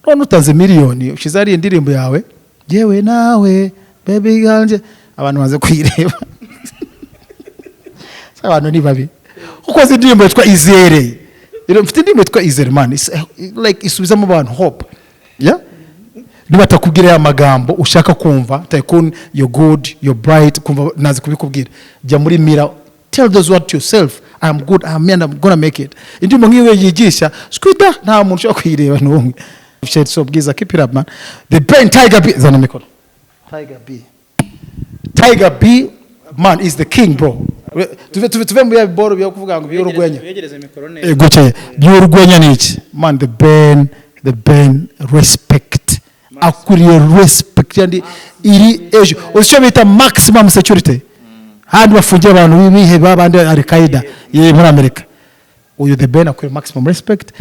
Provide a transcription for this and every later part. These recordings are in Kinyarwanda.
None utanze miliyoni ushize hariya indirimbo yawe, yewe nawe baby girl, abantu baze kuyireba. Abantu ni babi. Ukoze indirimbo yitwa Izere. Rero mfite indirimbo yitwa Izere, man. Like isubizamo abantu hope. Yeah, niba atakubwira ya magambo ushaka kumva, tycoon, you're good, you're bright, kumva nazi kubikubwira, jya muri mirror, tell those words to yourself: "I am good, I am me and I'm gonna make it." Indirimbo nk'iyo yigisha skwita, nta muntu ushobora kuyireba n'umwe. So Bwiza, keep it up, man. The Ben, Tiger B, zana mikoro. Tiger B, Tiger B, man, is the king, bro. Tuve mu ya boro byo kuvuga ngo by'urwenya. Wegereze mikoro neza. Gutya by'urwenya ni iki, man? The Ben, The Ben, respect, akwiriye respect yani iri ejo. Uzi icyo bita maximum security, handi bafungiye abantu b'ibihe babandi Al Qaeda ye muri Amerika? Uyu The Ben akwiriye maximum respect.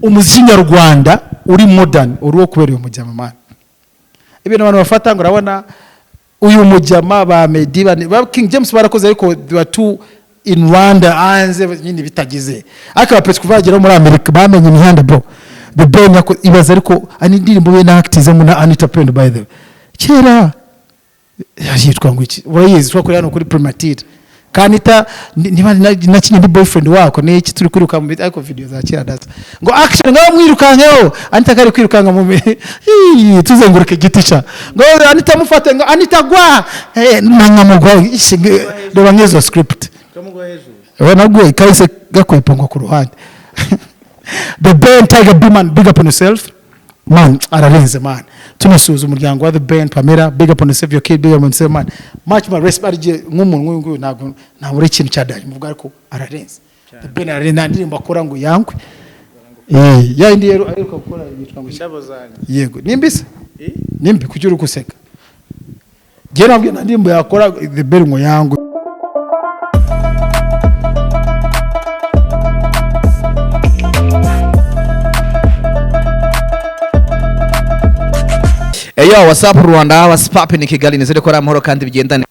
Umuziki nyarwanda uri modern uri wo kubera uyu mujyama, man. Ibintu abantu bafata ngo urabona uyu mujyama, ba Meddy, ba King James barakoze, ariko they were too in Rwanda, hanze nyine bitagize. Ariko abapeti kuva bagera muri Amerika bamenye imihanda, bro. The Ben ibaza, ariko ani indirimbo we na actizemo na Anita Pendo, by the way, kera yitwa ngo iki? Urayizi, twakorera hano kuri Primature. Kanita niba nakinye ndi boyfriend wako ni iki, turi kwiruka mu biti, ariko video za kera data ngo action, ngaho mwirukankeho. Anita kari kwirukanka mu tuzenguruka igiti ca ngo Anita mufate, ngo Anita gwa, nankamugwa. Reba nk'izo script. Kamugwa hejuru. We nabwo kahise gakwepa ngo ku ruhande. The Ben, Tiger B, man, big up on yourself, man. Ararenze, man. Tunasuhuza umuryango wa The Ben, Pamela, big up on yourself, your kid, big up on yourself, man. Much more respect. Arigiye nk'umuntu nk'uyu nguyu, ntabwo ntabura ikintu cya danje muvuga, ariko ararenze. The Ben ararenze, nta ndirimbo akora ngo yangwe. Ya indi rero aheruka gukora yitwa ngo iki? Indabo zanjye. Yego, nimbi se? Eh? Nimbi kuki uri guseka? Njye nabwiye nta ndirimbo yakora The Ben ngo yangwe. Eyo, what's up Rwanda, what's poppin Kigali? Nizere ko ari amahoro kandi bigendane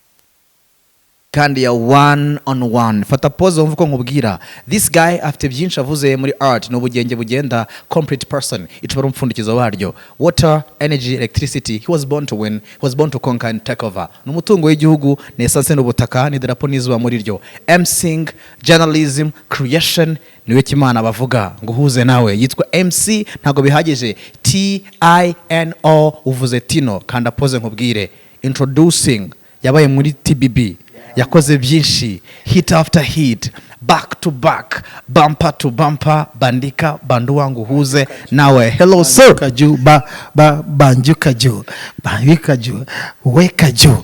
kandi ya one on one. Fata pause wumve uko nkubwira. This guy afite byinshi avuze muri art, ni ubugenge bugenda, complete person, icupa umupfundikizo waryo, water, energy, electricity. He was born to win, he was born to conquer and take over. Ni umutungo w'igihugu, ni essence n'ubutaka, ni idarapo n'izuba muri ryo. MCing, journalism, creation, niwe Kimana bavuga ngo uhuze nawe. Yitwa MC ntabwo bihagije, Tino, uvuze Tino. Kanda pause nkubwire. Introducing, yabaye muri TBB, yakoze byinshi, hit after hit, back to back, bumper to bumper, bandika banduwa ngo uhuze nawe. Hello sir. Kaju ba ba banjuka juu, banjuka juu, weka juu,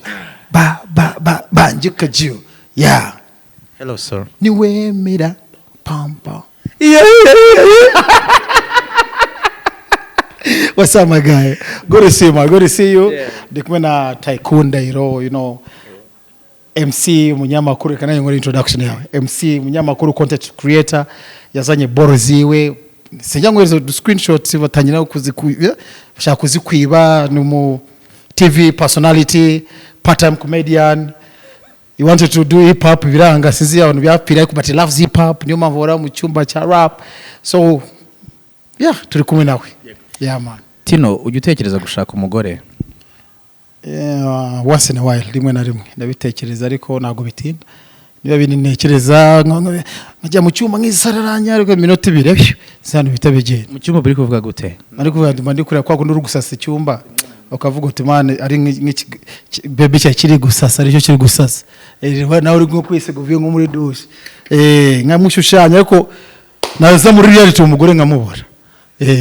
ba ba ba banjuka juu, yeah. Hello sir. Niwemera pampa. Yeah. What's up, my guy? Good to see you, man. Good to see you. Ndi kumwe na Tycoon Dairo, MC, umunyamakuru. Reka nanjye nkore introduction yawe. MC, umunyamakuru, content creator, yazanye boro ziwe. Sinjya ngo screenshots batangira bashaka kuzikwiba. Ni umu TV personality, part time comedian. He wanted to do hip hop biranga, sinzi abantu byapfira, ariko but he loves hip hop, niyo mpamvu ahora mu cyumba cya rap. So yeah, turi kumwe nawe, yeah man. Tino, ujya utekereza gushaka umugore? Yeah, once in a while, rimwe na rimwe ndabitekereza, ariko ntabwo bitinda. Niba bini ntekereza nkajya mu cyumba nk'isararanya, ariko iminota 2 ebyo sinzi bihita bigenda. Mu cyumba uri kuvuga gute? Ari kuvuga ndi kureba kwa kundi uri gusasa icyumba ukavuga uti: "Man, ari nk'iki baby cyawe kiri gusasa, aricyo kiri gusasa." Nawe uri nko kwisiga uvuye nko muri douche, nkamushushanya, ariko naza muri reality umugore nkamubura.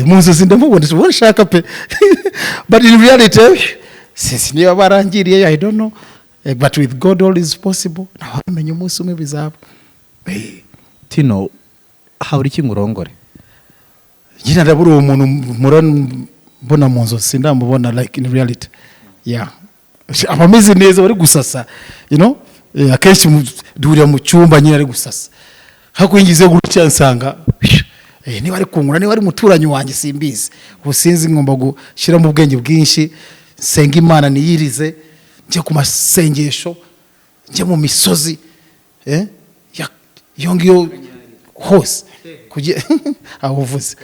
Mu nzozi ndamubona, ubona nshaka pe, but in reality sinzi niba barangiriye, I don't know. But with God all is possible, ntawamenya, umunsi umwe bizaba. Tino, habura iki ngo urongore? Nyine ndabura uwo muntu mpora mbona mu nzozi, sindamubona like in reality. Yeah, aba ameze neza, bari gusasa. Akenshi duhurira mu cyumba nyine ari gusasa, ariko iyo ngize gutya nsanga niba ari kunkura, niba ari umuturanyi wanjye, simbizi. Ubu sinzi, ngomba gushyiramo ubwenge bwinshi, nsenga Imana, niyirize, njye ku masengesho, njye mu misozi, iyo ngiyo hose kugira aho uvuze.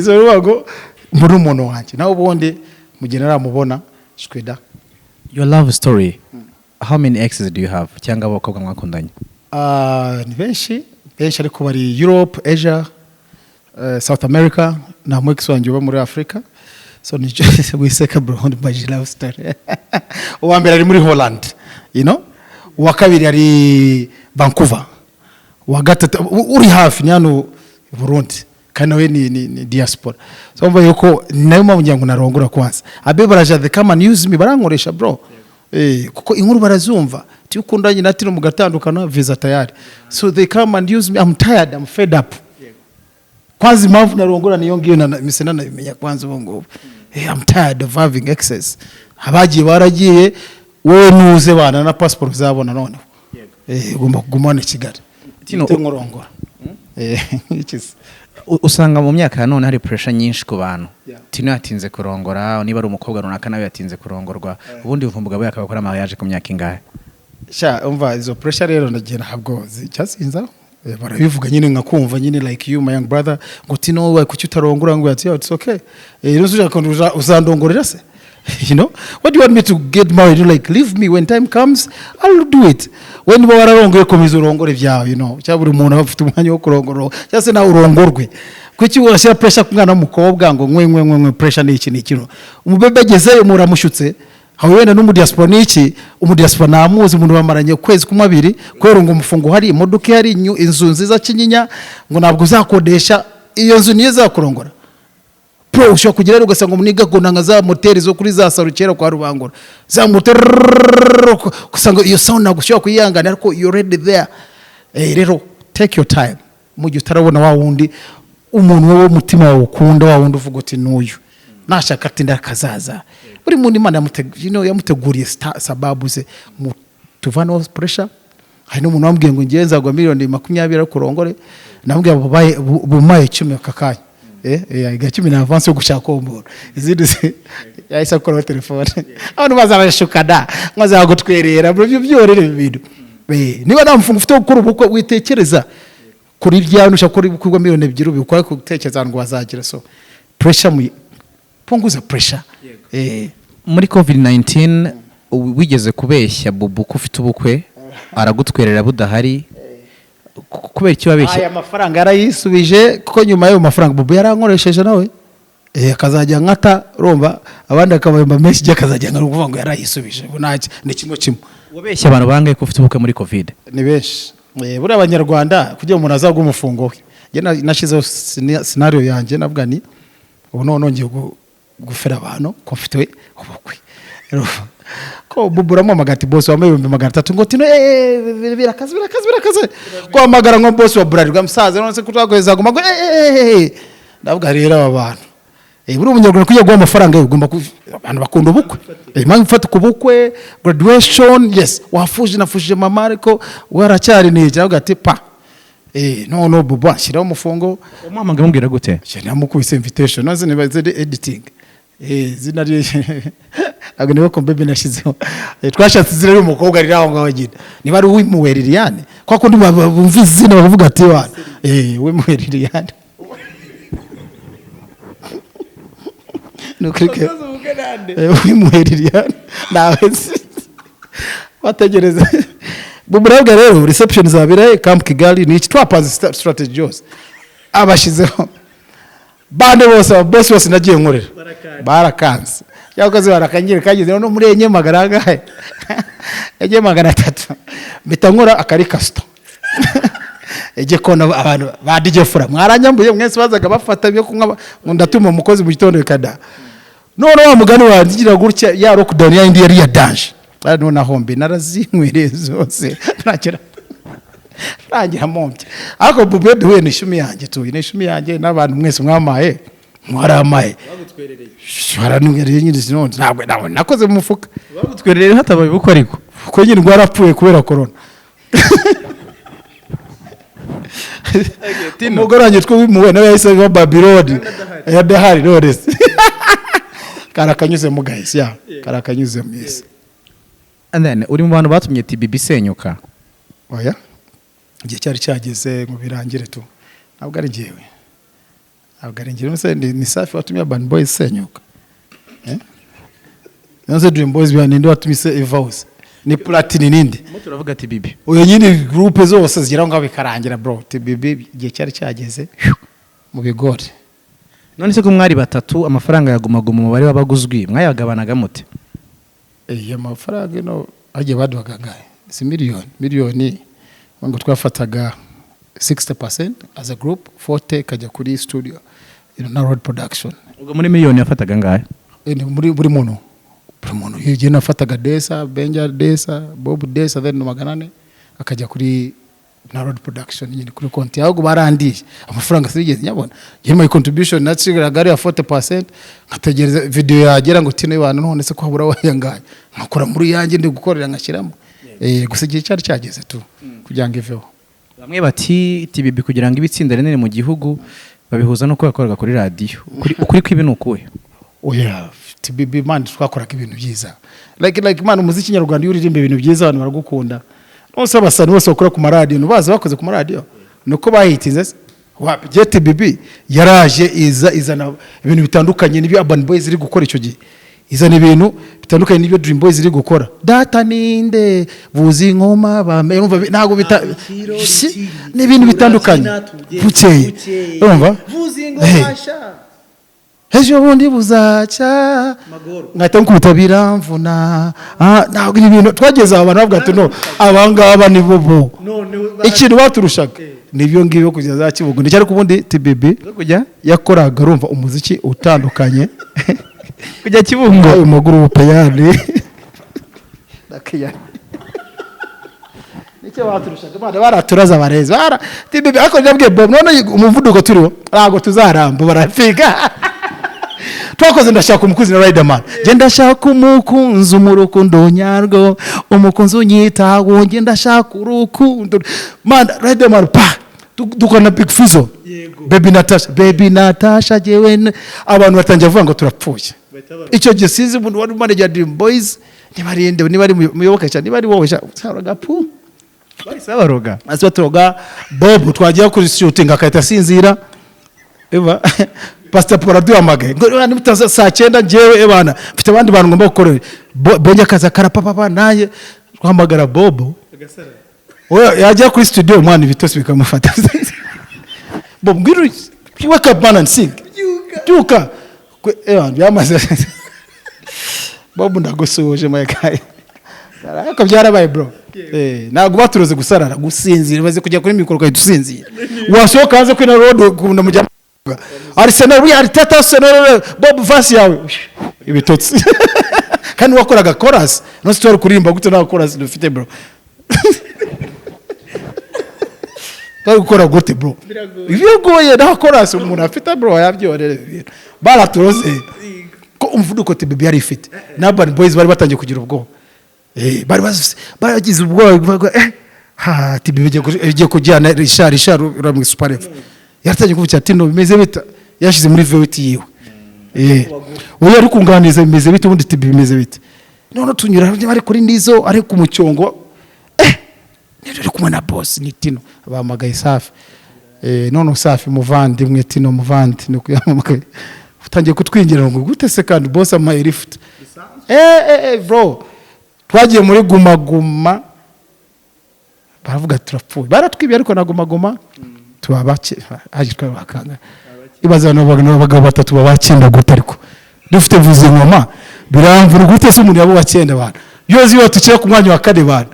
So uruvuga ngo Muri umuntu wanjye nawe ubundi mu gihe naramubona, shweda. Your love story, how many exes do you have, cyangwa abakobwa mwakundanye? Ah, ni benshi benshi, ariko bari Europe, Asia, South America. Nta mu ex wanjye uba muri Africa. So ni wiseka bro, ndi love story. Uwa mbere ari muri Holland, uwa kabiri ari Vancouver, uwa gatatu uri hafi ni hano i Burundi, kandi nawe ni diaspora. So mva yuko nayo mpamvu ngira ngo narongora kwanza. Abe baraja, they come and use me, barankoresha bro. Kuko inkuru barazumva ti ukundanye na Tino mugatandukana, visa tayari. So they come and use me. I'm tired, I'm fed up. Kwanza impamvu narongora niyo ngiyo, mise nanabimenya kwanza ubu ngubu. I'm tired of having exes. Abagiye baragiye, wowe nuze bana na passport uzabona noneho. Ugomba kuguma i Kigali. Tino, Tino nkorongora. Iki se? Usanga mu myaka ya none hari pressure nyinshi ku bantu. Tino yatinze kurongora, niba ari umukobwa runaka nawe yatinze kurongorwa. Ubundi wumva umugabo yakaba akora mariage ku myaka ingahe? Sha, umva, izo pressure rero ndagiye ntabwo zicyasinza. Barabivuga nyine nkakumva nyine, like you, my young brother, ngo Tino we, kuki utarongora? Ngo ati it's okay. Rero ushaka uzandongorera se? You know what, do you want me to get married? You're like, leave me, when time comes I'll do it. When niba wararongoye, komeza urongore ibyawe, cyangwa buri muntu aba afite umwanya wo kurongora, cyangwa se nawe urongorwe. Kuki urashyira pressure ku mwana w'umukobwa ngo nkwe nkwe nkwe nkwe? Pressure ni iki? Ni iki? Umubebe agezeyo muramushyutse, aho wenda n'umudiaspora ni iki? Umudiaspora namuzi, umuntu bamaranye ukwezi kumwe abiri, kubera ngo umufungo uhari, imodoka ihari, inzu nziza Kinyinya, ngo ntabwo uzakodesha iyo nzu, niyo izakurongora bro. Ushobora kugera rero ugasanga umuniga agona nka za moteri zo kuri za saro kera kwa Rubangura, za moteri, ugasanga iyo sound ntabwo ushobora kuyihanganira, ariko you're already there. Rero take your time mu gihe utarabona wa wundi umuntu wowe umutima wawe ukunda, wa wundi uvuga uti n'uyu nashaka ati ndakazaza. Buri muntu Imana yamuteguriye sababu ze mu tuvaneho pressure. Hari n'umuntu wambwiye ngo ngiye nzagwa miliyoni 20 ariko urongore. Namubwiye bubaye bumaye 10 aka kanya. Iga 10 ni avance yo gushaka uwo muntu, izindi yahise akuraho telefone. Abantu bazabashukana ngo azagutwerera bro, ibyo byorere ibintu. Niba nta mufungo ufite wo gukora ubukwe, witekereza kuri ibyawe. Nushaka gukora ubukwe bwa miliyoni 2, ubikora gutekereza ngo wazagira. So pressure, mu punguza pressure. Muri COVID-19 wigeze kubeshya Bubu ko ufite ubukwe, aragutwerera budahari. Kubera icyo wabeshye? Aya mafaranga yarayisubije, kuko nyuma y'ayo mafaranga Bubu yarankoresheje nawe, akazajya nkata, urumva, abandi akabahemba menshi, igihe akazajya nkata, ukuvuga ngo yarayisubije. Ubu ntacyo, ni kimwe kimwe. Wabeshye abantu bangahe ko ufite ubukwe muri COVID? Ni benshi. Buriya Abanyarwanda, kugira ngo umuntu azagwe umufungo we, njye nashyizeho scenario yanjye, navuga ni ubu none nongeye gufera abantu ko mfite ubukwe. Urumva? Ko Bubu uramuhamagara ati boss wambaye 300,000, ngo Tino, birakaze birakaze birakaze, guhamagara ngo boss wa Bralirwa, musaza, none se kutakweza guma ngo ndavuga rero aba bantu, buri umunyarwanda kugira guha amafaranga ye ugomba abantu bakunda ubukwe. Impamvu mfata ku bukwe, graduation, yes, wafuje nafuje mama, ariko we aracyari niki, aravuga ati pa, no Bubu ashyiraho umufungo. Umuhamagaye umubwira gute? Njye namukubise invitation, nazo niba ziri editing, izina rye ntabwo niba ko mbebe nashyizeho. Twashatse izina ry'umukobwa riri aho ngaho nyine, niba ari Uwimpuhwe Liliane, kwa kundi bumva izina bakavuga ati wa Uwimpuhwe Liliane. Ni ukuri Uwimpuhwe Liliane nawe nzi bategereza Buburabwa. Rero reception zabera Camp Kigali, ni iki, twapanze strategy yose, abashyizeho bande bose, ababosi bose nagiye nkorera barakanze, cyangwa barakanyira kageze no muri enye magana angahe, 4 300, mpita nkora akari kasito ejye kona abantu ba DJ Fura mwaranyambuye mwese, bazaga bafata ibyo kunywa ngo ndatuma umukozi mu gitondo bikada. None wa mugani wanjye gutya ya lockdown ya indi yari ya danger, ari none ahombe narazinywereye zose, ntakira rangira mombye. Ariko Bube duhuye ni ishumi yanjye, tuye ni ishumi yanjye n'abantu mwese mwamaye, mwaramaye, baranwereye nyine, sinone ntabwo nakoze mu mufuka. Bagutwerereye hatabaye ubukwe ariko? Kuko nyine rwarapfuye kubera corona. Umugore wanjye twimuwe nawe yahise ava Babiloni yadahari none se karakanyuzemo guys, ya karakanyuzemo, yes. And then uri mu bantu batumye TBB isenyuka? Oya, igihe cyari cyageze ngo birangire tu, ntabwo ari njyewe. Ntabwo ari njyewe se, ni Safi watumye Urban Boys isenyuka, eh? None Dream Boys bya ninde watumye se ivaho se? Ni Platini ninde? Mo turavuga ati bibi. Uyo nyine groupe zose zigera aho ngaho bikarangira, bro. TBB igihe cyari cyageze mu bigori. None se ko mwari batatu, amafaranga ya Guma Guma, umubare w'abaguzwi mwayagabanaga mute? Iyo mafaranga ino hagiye baduhaga angahe? Si miliyoni ngo twafataga 60% as a group, 40 ikajya kuri studio na road production. Ubwo muri miliyoni yafataga angahe? Ni muri buri muntu igihe nafataga desa Benja, desa Bob, desa, then 400 akajya kuri na road production nyine kuri konti. Ahubwo barandiye amafaranga, sinigeze nyabona. Njye my contribution nacigaraga ari ya 40%, nkategereza video yagera ngo tino abantu, none se ko habura wayangaye, nkakora muri yanjye ndi gukorera ngashyiramo. Gusa igihe cyari cyageze tu kugira ngo iveho. Bamwe bati TBB kugira ngo ibe itsinda rinini mu gihugu babihuza n'uko yakoraga kuri radiyo. Ukuri kw'ibi ni ukuhe? Oya, TBB man, twakoraga ibintu byiza. Like man, umuziki nyarwanda iyo uririmba ibintu byiza abantu baragukunda. Bose abasani bose bakora ku maradiyo ntubazi bakoze ku maradiyo nuko bahitinze se? Wapi, je TBB yaraje iza izana ibintu bitandukanye n'ibyo Urban Boys iri gukora icyo gihe, izana ibintu bitandukanye n'ibyo Dream Boys iri gukora. Data ninde buzi inkoma bame, urumva ntabwo bita ni ibintu bitandukanye. Bukeye urumva. Hey. Ejo bundi buzacya nkahita nkubita biramvuna. Ntabwo ibi bintu twageze aho abantu bavuga ati: "No, abangaba ni bo bo." Ikintu baturushaga ni ibyo ngibyo kugeza za Kibugo ndetse, ariko ubundi TBB kujya yakoraga, urumva, umuziki utandukanye. Kujya Kibungo. Ayo magurupe yandi nakiyani nicyo baturushaga. Imana baraturaza abarezi bara TBB. Ariko ndabwiye Bob, none umuvuduko turiho ntabwo tuzaramba, barafiga. Twakoze "Ndashaka Umukunzi" na Riderman. Nge ndashaka umukunzi mu rukundo nyarwo, umukunzi unyitaho, nge ndashaka urukundo man. Riderman pa dukora na Big Fizzo "Baby Natasha", "Baby Natasha". Jewe abantu batangiye kuvuga ngo turapfuye. Icyo gihe sinzi umuntu wari manager Dream Boys, niba ari nde, niba ari Muyoboke cyane, niba ari wowe sha gapu. Bahise babaroga. Maze baturoga Bob, twagiye kuri shooting akahita asinzira. Eba Pastor Paul aduhamagaye ngo: "Niba mutaza saa 9, njyewe ebana mfite abandi bantu ngomba gukorera." Bonye akaza karapapa, naye twahamagara Bobo. Oya, yajya kuri studio umwana ibitotsi bikamufata. Bob, ngwino, wake up man and sing, byuka. Ewa byamaze. Bob, ndagusuhuje my guy. Ariko byarabaye, bro. Ntabwo baturoze gusarara, gusinzira baze kujya kuri mikoro ukahita usinzira, wasohoka hanze kuri na road ukunda mujya Arsenal, we Arteta, Arsenal, Bob vasi yawe ibitotsi kandi wakoraga chorus. No story kuririmba gute nta chorus dufite, bro? Twari gukora gute, bro? Biragoye, nta chorus umuntu afite, bro. Yabyorere ibintu baraturoze ko umuvuduko TBB yari ifite na Urban Boys bari batangiye kugira ubwoba. Bari baragize ubwoba bavuga, ha TBB igiye kujyana Richard uri Super Level. Yaratangiye kuvuga ati: "No, bimeze bita?" Yashyize muri V8 yiwe. Uyu ari kunganiza, bimeze bite ubundi TBB, bimeze bite? None tunyura ari kuri nizo, ari ku mucyongo, nero ari kumwe na boss ni Tino bahamagaye Safi. None Safi muvandimwe, Tino muvandi, ni kuyamamagaye utangiye kutwingira ngo gute se kandi boss amaye lift? Bro, twagiye muri Guma Guma baravuga turapfuye, baratwibye. Ariko na Guma Guma tuba bake haje twabakanga. Ibaze abantu abagabo batatu babakenda gute? Ariko dufite vuza ingoma biramvura gute se umuntu yabo bakenda abantu yose iyo tukira ku mwanya wa kane bana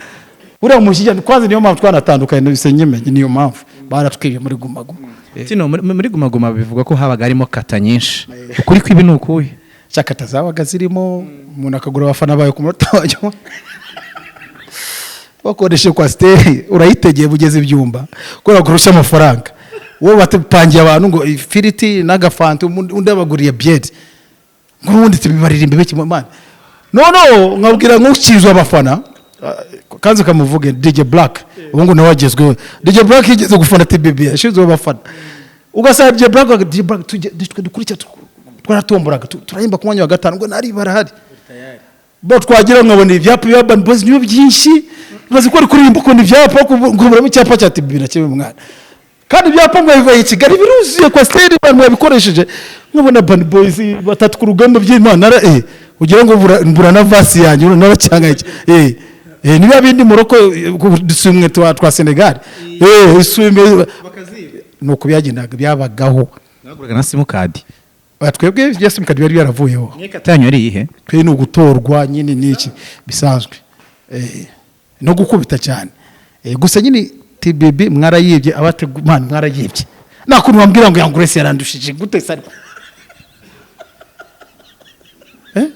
uriya mushyijyana kwanza? Niyo mpamvu twanatandukanye nabise nyimenye, niyo mpamvu baratwibye muri Guma Guma. Tino, muri Guma Guma bivugwa ko habaga harimo kata nyinshi. Ukuri kw'ibi ni ukuhe? Cyakata zabaga zirimo, umuntu akagura abafana bawe ku munota wa nyuma bakoresheje coaster urayitegeye bugeze ibyumba kubera kurusha amafaranga. Wowe bapangiye abantu ngo ifiriti n'agafanta, undi abaguriye byeri, ngo ubundi tubibaririmbe biki man. No nkabwira nk'ukizwa abafana kanze ukamuvuge DJ Black, ubu ngubu nawe agezweho. DJ Black yigeze gufana TBB, yashinzwe abafana. Ugasanga DJ Black, DJ Black tujye twe dukurikira twaratombораga turahimba ku mwanya wa gatanu ngo nari barahari bo twagira nkabona ibyapa bya Urban Boys niyo byinshi bazi ko ari kuririmba, ukabona ibyapa nkuburamo icyapa cya TBB na kimwe mwana. Kandi ibyapa mwabivaye i Kigali biruzuye, coaster abantu mwabikoresheje. Nkabona Urban Boys batatu ku rugamba by'Imana, ugira ngo mbura na vasi yanjye naracyangaye. Niba bindi Morocco, udusumwe twa Senegal, isume nuko byagendaga, byabagaho. Mwaguraga na simukadi? Oya, twebwe ibya simukadi byari byaravuyeho. Mwekata yanyu yari iyihe? Twe ni ugutorwa nyine n'iki bisanzwe, no gukubita cyane. Gusa nyine TBB mwarayibye, abategumana mwarayibye. Nta kuntu wambwira ngo Young Grace yarandushije gute se? Ariko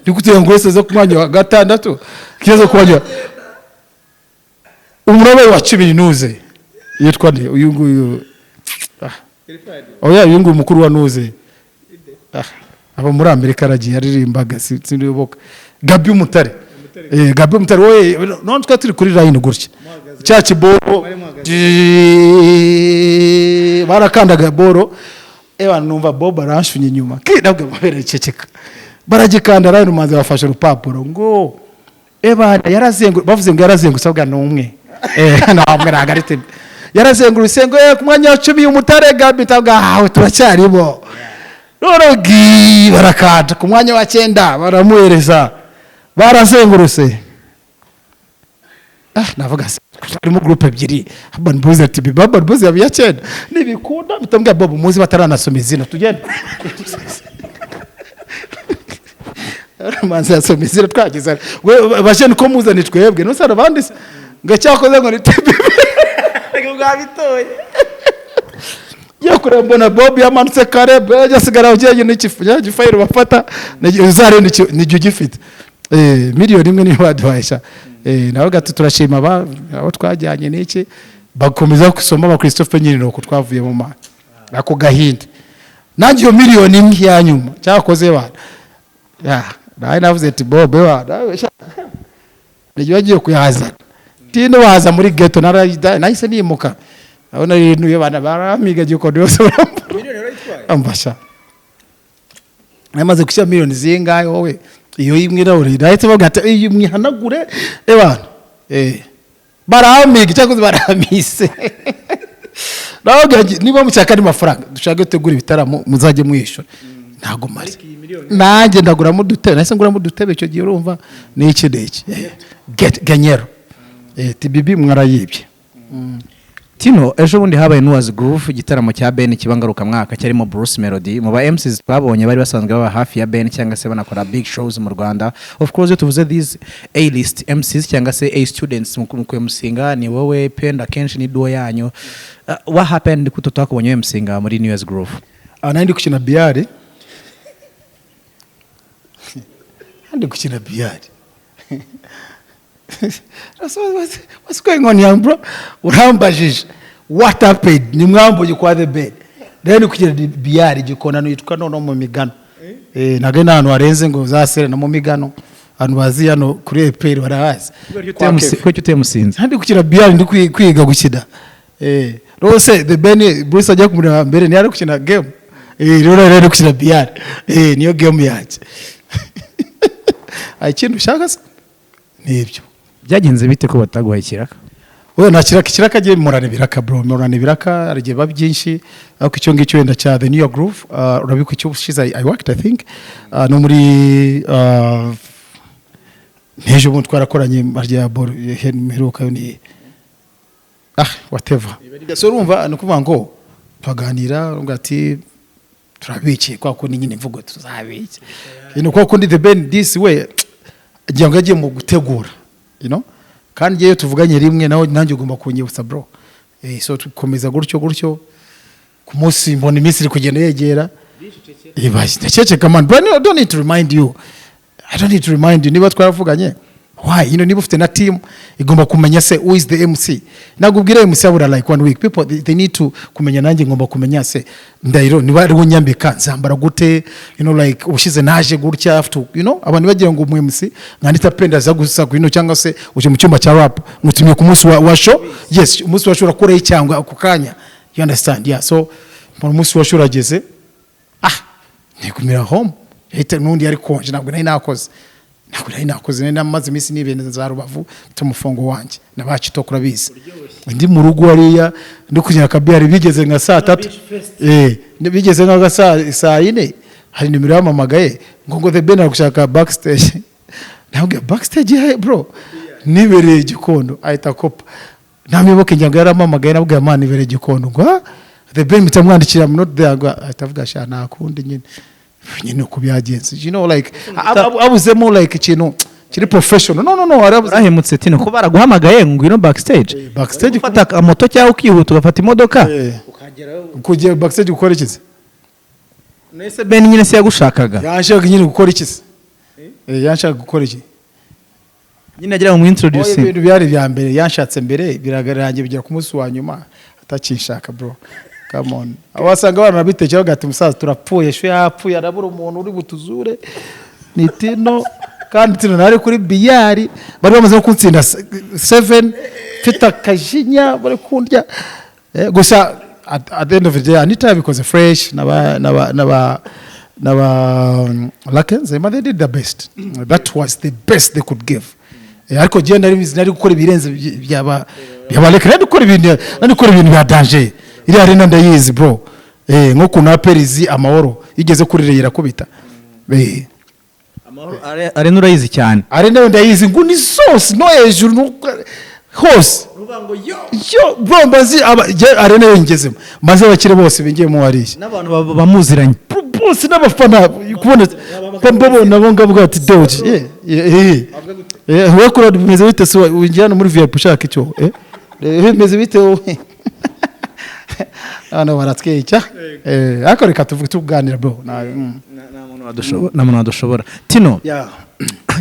ni gute Young Grace aza ku mwanya wa gatandatu, kibazo ku mwanya umurabe wa 10? Nuze yitwa nde uyu nguyu? Oya, uyu nguyu mukuru wa nuze, aba muri Amerika, aragiye aririmbaga, sindibuka, Gabi Umutare. Gabi Umutare wowe, none twari turi kuri line gutya, cya kiboro barakandaga boro. Ewa, numva Bob aranshunye inyuma, kinabwe mabere, ceceka. Baragikanda line, umanze bafashe urupapuro ngo eba yarazengu, bavuze ngo yarazengurutse, avuga ni umwe, ntabwo ntabwo ari tebe, yarazengurutse ngo ku mwanya wa 10 Umutare Gabi, tabwa ahawe turacyarimo. Noneho gi barakanda ku mwanya wa cyenda, baramuhereza, barazengurutse. Navuga se harimo groupe ebyiri, Urban Boys ati Urban Boys yabiye cyenda, nibikunda bitambwira Bob muzi bataranasoma izina tugende. Manzi yasoma izina twageze, we bajene ko muzane twebwe nusara abandi se ngo cyakoze ngo ni TBB. Bwabitoye. Ngiye kureba mbona Bob yamanutse kare, Bob asigara ujyanye n'ikifu cya gifayiro bafata uzarenda nijye ugifite. 1 miliyoni niyo baduhaye sha. Nawe gato turashima abo twajyanye n'iki, bakomeza gusoma ba Christophe nyine, nuko twavuye mu mana ako gahinda. Nanjye iyo 1 miliyoni ya nyuma cyakoze bana ya nawe navuze ati Bob wa nawe sha nijye bagiye kuyazana tino baza muri ghetto, nahise nimuka aho nari ntuye, bana baramiga Gikondo yose ambasha. Namaze gushyira miliyoni zingahe wowe? Iyo imwe nawe nahise bavuga ati iyi mwihanagure ebana, baramiga cyangwa baramise. Nawe niba mushaka andi mafaranga, dushaka gutegura ibitaramo, muzajye mwishyura, ntago maze nanjye ndaguramo udutebe, nahise nguramo udutebe icyo gihe, urumva ni iki n'iki. Genyero, TBB mwarayibye. Tino, ejo bundi habaye Nuwazi Groove, igitaramo cya Ben kiba ngarukamwaka cyarimo Bruce Melody. Mu ba MCs twabonye bari basanzwe baba hafi ya Ben cyangwa se banakora big shows mu Rwanda. Of course, iyo tuvuze these A list MCs cyangwa se A students mu kuMCinga, ni wowe Penda, kenshi ni duo yanyu. What happened kuto twakubonye MCinga muri New Year's Groove? Nari ndi gukina biyari, ndi gukina biyari. What's going on here, bro? Urambajije what happened, ni mwambuye kwa The Bed rero, ni kugira biyari gikona yitwa noneho mu migano. Ntabwo ari ahantu harenze ngo za sere no mu migano, abantu bazi hano kuri EPR barahazi. Kuki utemusinze? Ndi gukina biyari, ndi kwiga gukina. Rwose The Ben Bruce ajya kumureba mbere ntiyari gukina game. Rero ari gukina biyari, niyo game yanjye. Ikindi ushaka se ni ibyo. Byagenze bite ko bataguhaye ikiraka? Oya, nta kiraka, ikiraka agiye murana ibiraka bro, murana ibiraka hari igihe biba byinshi, ariko icyo ngicyo wenda cya The New York Groove, urabikwa icyo ushize I worked, I think, no muri n'ejo bundi twarakoranye marya boro mperuka yo ni whatever. So urumva ni ukuvuga ngo tuganira, urumva ati turabikiye kwa kundi nyine imvugo tuzabiki, kwa kundi The Ben this way ngira ngo yagiye mu gutegura, kandi iyo tuvuganye rimwe nawe nanjye ugomba kunyibutsa bro. So tukomeza gutyo gutyo, ku munsi mbona iminsi iri kugenda yegera. Basi, ndaceceka man, but I don't need to remind you, I don't need to remind you niba twaravuganye. Why? Niba ufite na team igomba kumenya se who is the MC. Ntabwo ubwira MC abura like one week. People they need to kumenya, nanjye ngomba kumenya se ndahiro niba ari unyambika nzambara gute, like ubushize naje gutya, have to abantu bagira ngo umu MC mwandita penda za gusa cyangwa se uje mu cyumba cya rap ngutumye ku munsi wa show. Yes, umunsi wa show urakoraho cyangwa ako kanya, you understand? Yeah, so mu munsi wa show urageze, nigumira home, hita n'undi yari konje, ntabwo nari nakoze. Ntabwo nari nakoze, nari namaze iminsi nibene za Rubavu, mfite umufungo wanjye nabacu urabizi, ndi mu rugo hariya ndi kunywa akabiyari. Bigeze nka saa 3, bigeze nka saa 4, hari nimero yamamagaye ngo The Ben aragushaka backstage. Nabwiye backstage he bro, nibereye Gikondo. Ahita akopa, ntamwibuke, ngira ngo yaramamagaye. Nabwiye man nibereye Gikondo, ngo ah The Ben, mpita mwandikira I'm not there, ngo ahita avuga sha nta kundi nyine uko byagenze, like abuzemo like ikintu kiri professional. No, no, no, arabuze. Urahemutse Tino, ko baraguhamagaye ngo ngwino backstage. Backstage. Ufata moto cyangwa ukihuta ugafata imodoka. Kujya backstage gukora iki se? Nese Ben nyine se yagushakaga? Yanshaka nyine gukora iki se? Yanshaka gukora iki? Nyine agira ngo Oya, mwintroduce. Ibintu byari ibya mbere yanshatse mbere birarangiye, bigera ku munsi wa nyuma atakinshaka. Bro, come on, wasanga abana bitekera bagati umusaza turapfuye, sho yapfuye, arabura umuntu uri butuzure ni Tino. Kandi Tino nari kuri biyari, bari bamaze no kuntsinda 7, mfite akajinya bari kundya. Gusa at the end of the day Anita yabikoze fresh, n'aba Lakenze, they did the best. That was the best they could give. Ariko jye nari bizi nari gukora ibirenze byaba reka nari gukora ibintu bya danger. Iriya arena ndayizi bro, nk'ukuntu APR izi Amahoro, igeze kuri Rayon irakubita. Arena urayizi cyane. Arena yo ndayizi, nguni zose no hejuru no hose yo bro, mbazi jye arena yo ngezemo maze abakire bose bingiyemo hariya. N'abantu bamuziranye. Bose n'abafana kubona mbabona bo ngavuga ati doge we kura bimeze bite se, winjira hano muri VIP ushaka icyo, bimeze bite wowe? Hano baratwica, ariko reka tuvuge tuganira bro. Nta muntu wadushobora Tino. Yeah.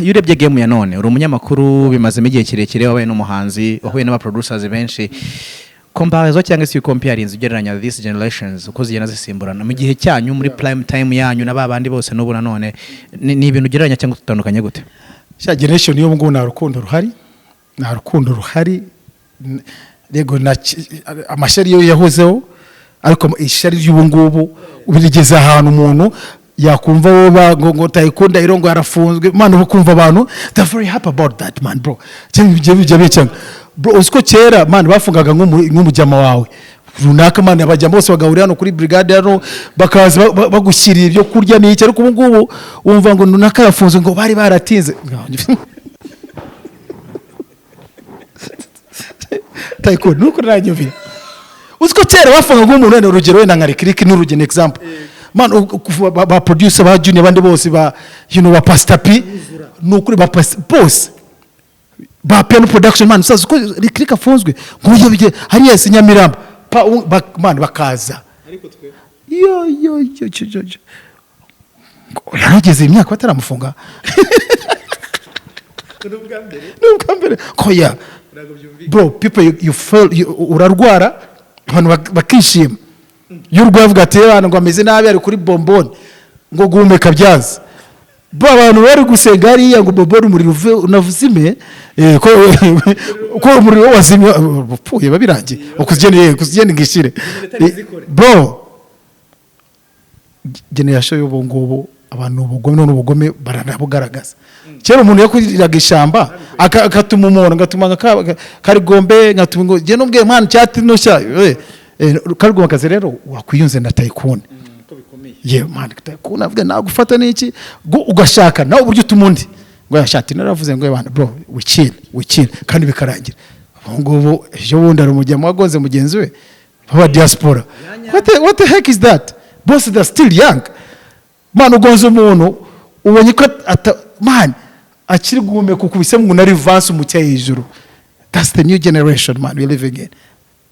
Iyo urebye game ya none, uri umunyamakuru bimazemo igihe kirekire, wabaye n'umuhanzi, wahuye n'abaproducers benshi, comparison cyangwa se comparing, ugereranya these generations uko zigenda zisimburana mu gihe cyanyu, muri prime time yanyu na ba bandi bose n'ubu nanone, ni ibintu ugereranya cyangwa tutandukanye gute? Sha, generation y'ubu ngubu nta rukundo ruhari, nta rukundo ruhari. Yego amashyari yo yahozeho, ariko ishyari ry'ubu ngubu rigeze ahantu umuntu yakumva wowe ngo tayikunda iro ngo yarafunzwe, man, uba kumva abantu they're very happy about that, man, bro. Cyangwa ibyo bijya bicanga bro. Uzi ko kera, man, bafungaga nk'umujyama wawe runaka, man, abajyama bose bagahurira hano kuri brigade hano, bakaza bagushyirira ibyo kurya n'iki. Ariko ubu ngubu wumva ngo runaka yafunzwe, ngo bari baratinze. Tayikunda nuko nanyumvira. Uzi ko kera bafungaga nk'umuntu wenda, urugero wenda nka Rikiriki n'urugero example, man, kuva ba producer ba Junior, abandi bose ba ba Pastor P, ni ukuri ba Pastor bose ba Piano Production, man, usaza uko Rikiriki afunzwe ngo iyo bijye hariya si Nyamirambo man bakaza yo yo yo yo yo yo. Ngo yarageze imyaka bataramufunga, ni ubwa mbere ko ya bro, people you feel urarwara abantu bakishima. Iyo urwaye avuga ati abantu ngo ameze nabi, ari kuri bombone, ngo guhumeka byanze bo, abantu bari gusenga hariya ngo bombone umuriro uve unazime, ko umuriro wazimye upfuye babirangiye oxygen, oxygen ngishire bro. Generation y'ubu ngubu abantu ubugome none ubugome baranabugaragaza. Kera umuntu yakuriraga ishyamba agatuma umuntu agatuma nka karigombe ngatuma ngo jye nubwiye mwana cyati nushya karigombe akazi rero wakwiyunze na Tycoon ye, man, Tycoon avuga nagufata n'iki ugashaka nawe uburyo utuma undi ngo yashati naravuze ngo bana bro, we chill, we chill, kandi bikarangira. Ubu ngubu ejo bundi hari umujyamo wagonze mugenzi we baba diaspora. What the heck is that? Boss, they're still young, man. Ugonze umuntu ubonye ko ata man akiri guhumeka, ukubise ngo na reverse umucya hejuru. That's the new generation, man, we living in.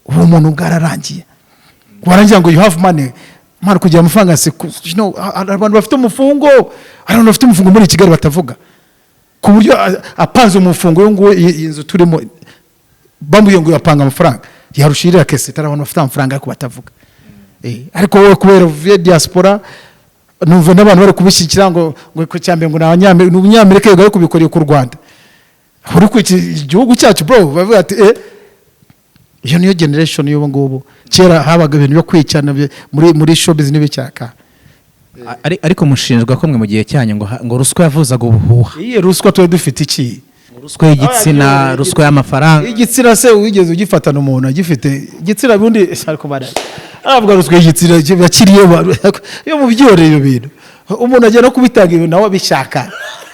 Ubu muntu bwararangiye, warangira ngo you have money, man. Kugira amafaranga si hari abantu bafite umufungo, hari abantu bafite umufungo muri Kigali batavuga, ku buryo apanze umufungo uyu nguyu, iyi nzu turimo bamubwiye ngo yapanga amafaranga yarushirira kese. Hari abantu bafite amafaranga ariko batavuga. Ariko wowe kubera uvuye diaspora, numva n'abantu bari kubishyigikira ngo ku cyambere ngo ni abanyamerika, ni umunyamerika yego, ariko bikoreye ku Rwanda, uri ku igihugu cyacu bro, bavuga ati iyo niyo generation y'ubu ngubu. Kera habaga ibintu byo kwicana muri showbiz n'ibicyaka. Ariko mushinjwa ko mwe mu gihe cyanyu ngo ruswa yavuzaga ubuhuha. Iyi ruswa tuba dufite iki? Ruswa y'igitsina, ruswa y'amafaranga. Igitsina se wigeze ugifatana umuntu agifite igitsina? Bundi ariko bana aravuga ruswa y'igitsina yakiriye iyo mu byorere. Ibyo bintu umuntu agenda no kubitanga, ibintu nawe abishaka,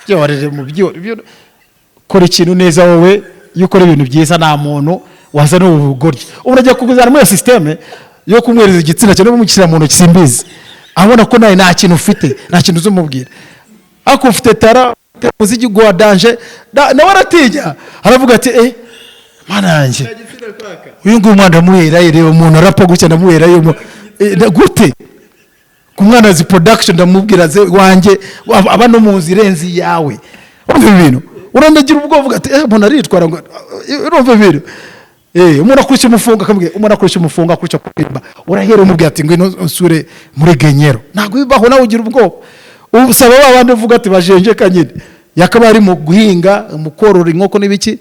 byorere mu byorere. Kora ikintu neza wowe. Iyo ukora ibintu byiza, nta muntu wazana ubu bugoryi. Umuntu agiye kukuzana muri iyo système yo kumwereza igitsina cyangwa kumushyira mu ntoki, simbizi, abona ko nawe nta kintu ufite, nta kintu uzumubwira, ariko ufite tara, ufite umuziki wa danger, nawe aratinya, aravuga ati: "Eh, mana yanjye, uyu nguyu mwana ndamuhera, reba umuntu arapfa gutya, ndamuhera gute ku mwana azi production, ndamubwira ze wanjye aba no mu nzu irenze iyawe." Urumva ibi bintu, urandagira ubwoba, uvuga ati: "Eh, umuntu aritwara ngo." Urumva ibintu, umuntu akurikira umufungo, akamubwira, umuntu akurikira umufungo, akurikira kuririmba, urahera umubwira ati: "Ngwino usure muri genyero." Ntabwo bibaho, nawe ugira ubwoba, usaba ba bandi uvuga ati bajenjeka nyine, yakaba ari mu guhinga, mu korora inkoko n'ibiki,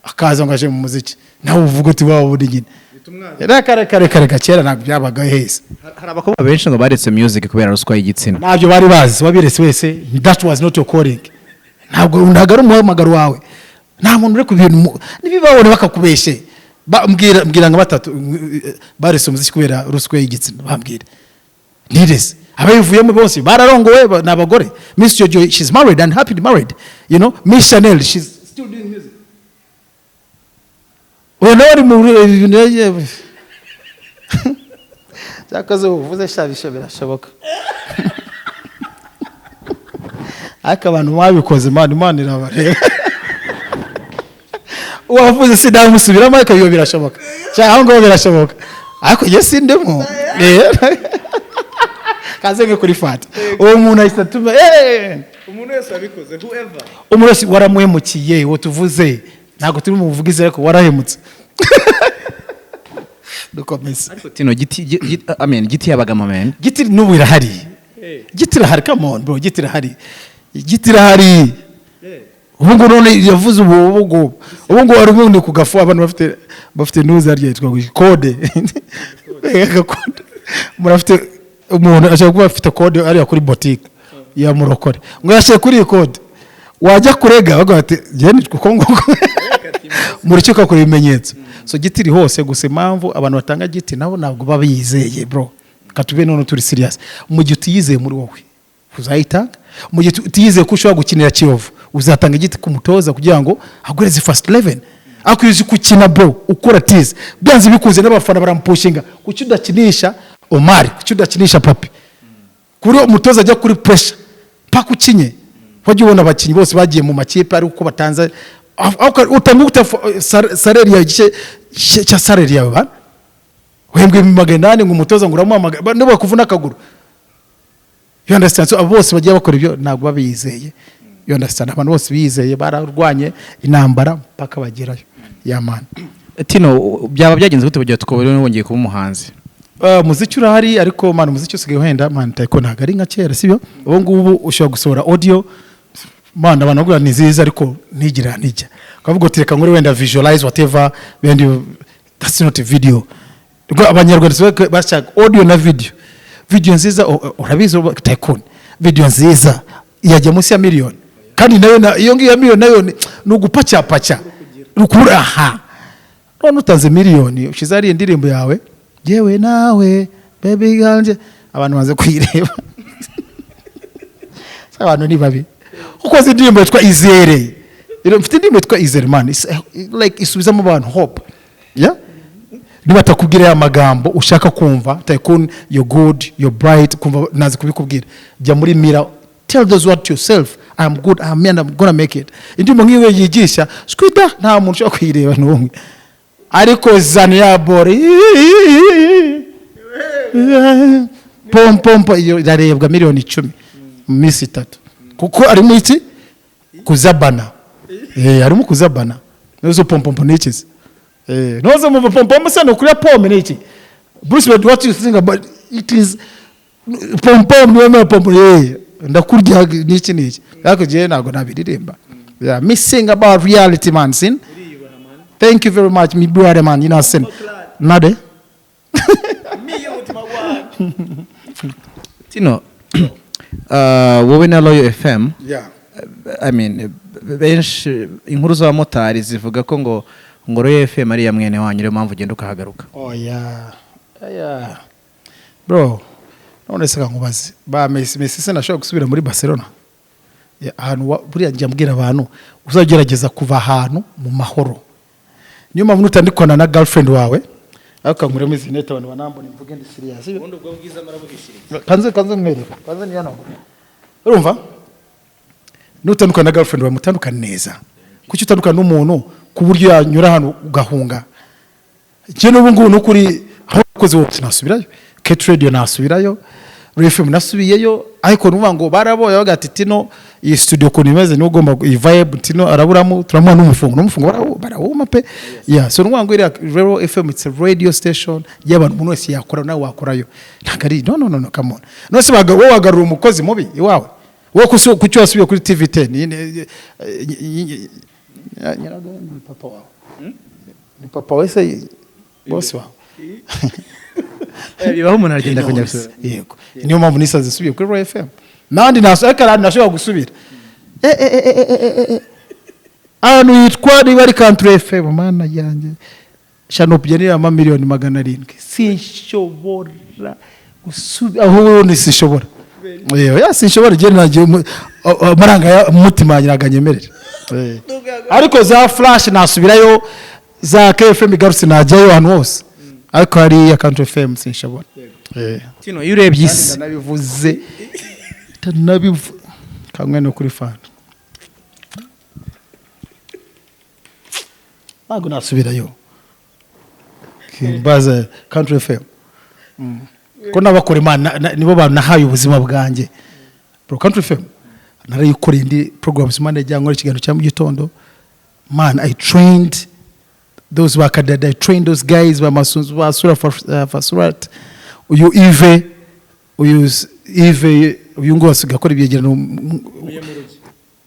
akaza ngo aje mu muziki, nawe uvuga uti waba uri nyine. Reka, reka, reka, reka, kera ntabwo byabaga heza. Hari abakobwa benshi ngo baretse music kubera ruswa y'igitsina. Ntabyo bari bazi. Wabiretse wese, that was not your calling. Ntabwo ari umuhamagaro wawe. Nta muntu uri ku bintu nibibabone bakakubeshe. Mbwira nka batatu baretse umuziki kubera ruswa y'igitsina, bambwira nireze. Abayivuyemo bose bararongowe, ni abagore. Miss Jojo, she's married and happily married. Miss Chanel, she's still doing music. Uyu nawe ari mu ibintu yagiye cyakoze uvuze shabisha, birashoboka, ariko abantu mwabikoze, Imana, Imana irabareba. Uwavuze sinamusubiramo, ariko ibyo birashoboka cyangwa aho ngaho birashoboka, ariko njye sindimo. Kaze nko kuri fata uwo muntu ahita atuma Umuntu wese wabikoze, whoever. Umuntu wese waramuhemukiye, uwo tuvuze ntabwo turi mu buvugizi, ariko warahemutse, dukomeze. Ariko Tino, giti I mean, giti yabagamo, man. Giti n'ubu irahari. Giti irahari, come on bro, giti irahari, giti irahari. Ubu ngubu none yavuze ubu ngubu hari ubundi ku gafu abantu bafite nuza harya yitwa ngo kode, kode murafite, umuntu ashobora kuba afite kode ariya kuri botike ya murokore, ngo yashyire kuri iyi kode, wajya kurega bavuga bati: "Njye nitwa uko nguko," mu rukiko akora ibimenyetso. So giti iri hose, gusa impamvu abantu batanga giti nabo ntabwo baba bizeye, bro. Katube none turi serious. Mu gihe utiyizeye muri wowe, uzayitanga. Mu gihe utiyizeye ko ushobora gukinira Kiyovu, uzatanga igiti ku mutoza kugira ngo aguhereze first 11. Ariko iyo uzi gukina, bro, ukora tize, byanze bikunze n'abafana baramupushinga: "Kuki udakinisha Omari? Kuki udakinisha Papi?" Kuri umutoza ajya kuri pressure paka ukinye. Wajya ubona abakinnyi bose bagiye mu makipe ari uko batanze, utanga ute salary yawe, igice cya salary yawe bana uhembwe 800, ngo umutoza ngo uramuhamagara niba bakuvuna akaguru? You understand? So abo bose bagiye bakora ibyo ntabwo babiyizeye. You understand? Abantu bose biyizeye bararwanye intambara mpaka bagerayo, yeah man. Tino, byaba byagenze gute kugira tukabona wongeye kuba umuhanzi? Umuziki urahari, ariko man, umuziki usigaye uhenda, man. Ariko ntabwo ari nka kera, sibyo? Ubu ngubu ushobora gusohora audio, man, abantu bavuga ni nziza, ariko ntigira nijya ukavuga uti: "Reka nkore wenda visualize whatever," wenda that's not a video. Ubwo Abanyarwanda sibo bashaka audio na video. Video nziza, urabizi Tycoon, video nziza yajya munsi ya miliyoni, kandi nayo iyo ngiyo ya miliyoni nayo ni ugupacyapaca rukura aha. None utanze miliyoni, ushize hariya indirimbo yawe, yewe nawe baby girl, abantu baze kuyireba. Se abantu ni babi? Ukoze indirimbo yitwa Izere. Rero mfite indirimbo yitwa Izere, man. Like isubizamo abantu hope, yeah. Niba atakubwira ya magambo ushaka kumva, Tycoon, you're good, you're bright, kumva nazi kubikubwira, jya muri mirror, tell those words to yourself: "I'm good, I'm me and I'm gonna make it." Indirimbo nk'iyo yigisha squida, nta muntu ushobora kuyireba n'umwe. Ariko zana ya bore pom pom pom, iyo irarebwa miliyoni 10 mu minsi 3, kuko arimo iki? Kuzabana. Harimo kuzabana. Nizo pom pom ni iki se? Noze mu pom pom se ni ukuri pome ni iki? Bruce Melody, what you think about it is pom pom, niwe pom pom, ndakurya niki niki, ariko jewe ntabwo nabiririmba. Yeah, me sing about reality, man. Sin thank you very much, me brother, man. You know sin nade. Tino. Wowe na Royal FM, Yeah. I mean, benshi inkuru z'abamotari zivuga ko ngo Royal FM ari iya mwene wanyu, niyo mpamvu ugenda ukahagaruka. Oh yeah. Bro, none se kankubaze, ba Messi, Messi se nashobora gusubira muri Barcelona? Yeah, ahantu buriya njya mbwira abantu, uzagerageza kuva ahantu mu mahoro. Niyo mpamvu nutandikwana na girlfriend wawe, ariko kankuremo izi nete abantu banambona, mvuge ndi serious. Ubundi ubwo bwiza murabuhishiriye. Kanze mwereka, kanze ni hano. Urumva, nutandukana na girlfriend wawe, mutandukane neza. Kuki utandukana n'umuntu ku buryo yanyura hano ugahunga? Njye n'ubu ngubu n'ukuri, aho nakoze hose nasubirayo. KT Radio nasubirayo, FM nasubiyeyo, ariko nuvuga ngo baraboye bavuga ati: "Tino, iyi studio ukuntu imeze niwe ugomba iyi vibe, Tino araburamo, turamuha n'umufungo barawuma pe." Yeah, so nuvuga ngo iriya rero FM, it's a radio station y'abantu, umuntu wese yakora, nawe wakorayo. Ntabwo ari, no, no, no, no, come on. None se wowe wagarura umukozi mubi iwawe? Wowe kuki wasubiye kuri TV 10? Nyiraga ni papa wawe, ni papa wese, boss wawe. Bibaho, umuntu aragenda akongera gusubira. Yego, niyo mpamvu nisanze nsubiye kuri Royal FM. Nandi naso, ariko ahandi nashobora gusubira. Ahantu yitwa niba ari Country FM, mana yanjye, shano ni amamiliyoni 700, sinshobora gusubira aho ubundi, sinshobora. Yewe, ya, sinshobora. Igihe nagiye amaranga ya mutima yanjye ntabwo anyemerera. Ariko za Flash nasubirayo, za KFM igarutse najyayo, ahantu hose, ariko hariya Country FM sinshobora. Tino, iyo urebye isi Ndanabivuze, ndanabivuze kamwe no kuri fanta, ntabwo nasubirayo. Kimbaza Country FM ko n'abakora Imana nibo bantu nahaye ubuzima bwanjye, bro. Country FM narayikoreye, ndi programs manager, nkora ikiganiro cya mu gitondo. Man, I trained those bakadada, I trained those guys ba Masunzu, basura Fasurat, uyu Yves, uyu Yves, uyu ngo asigaye akora ibyegerano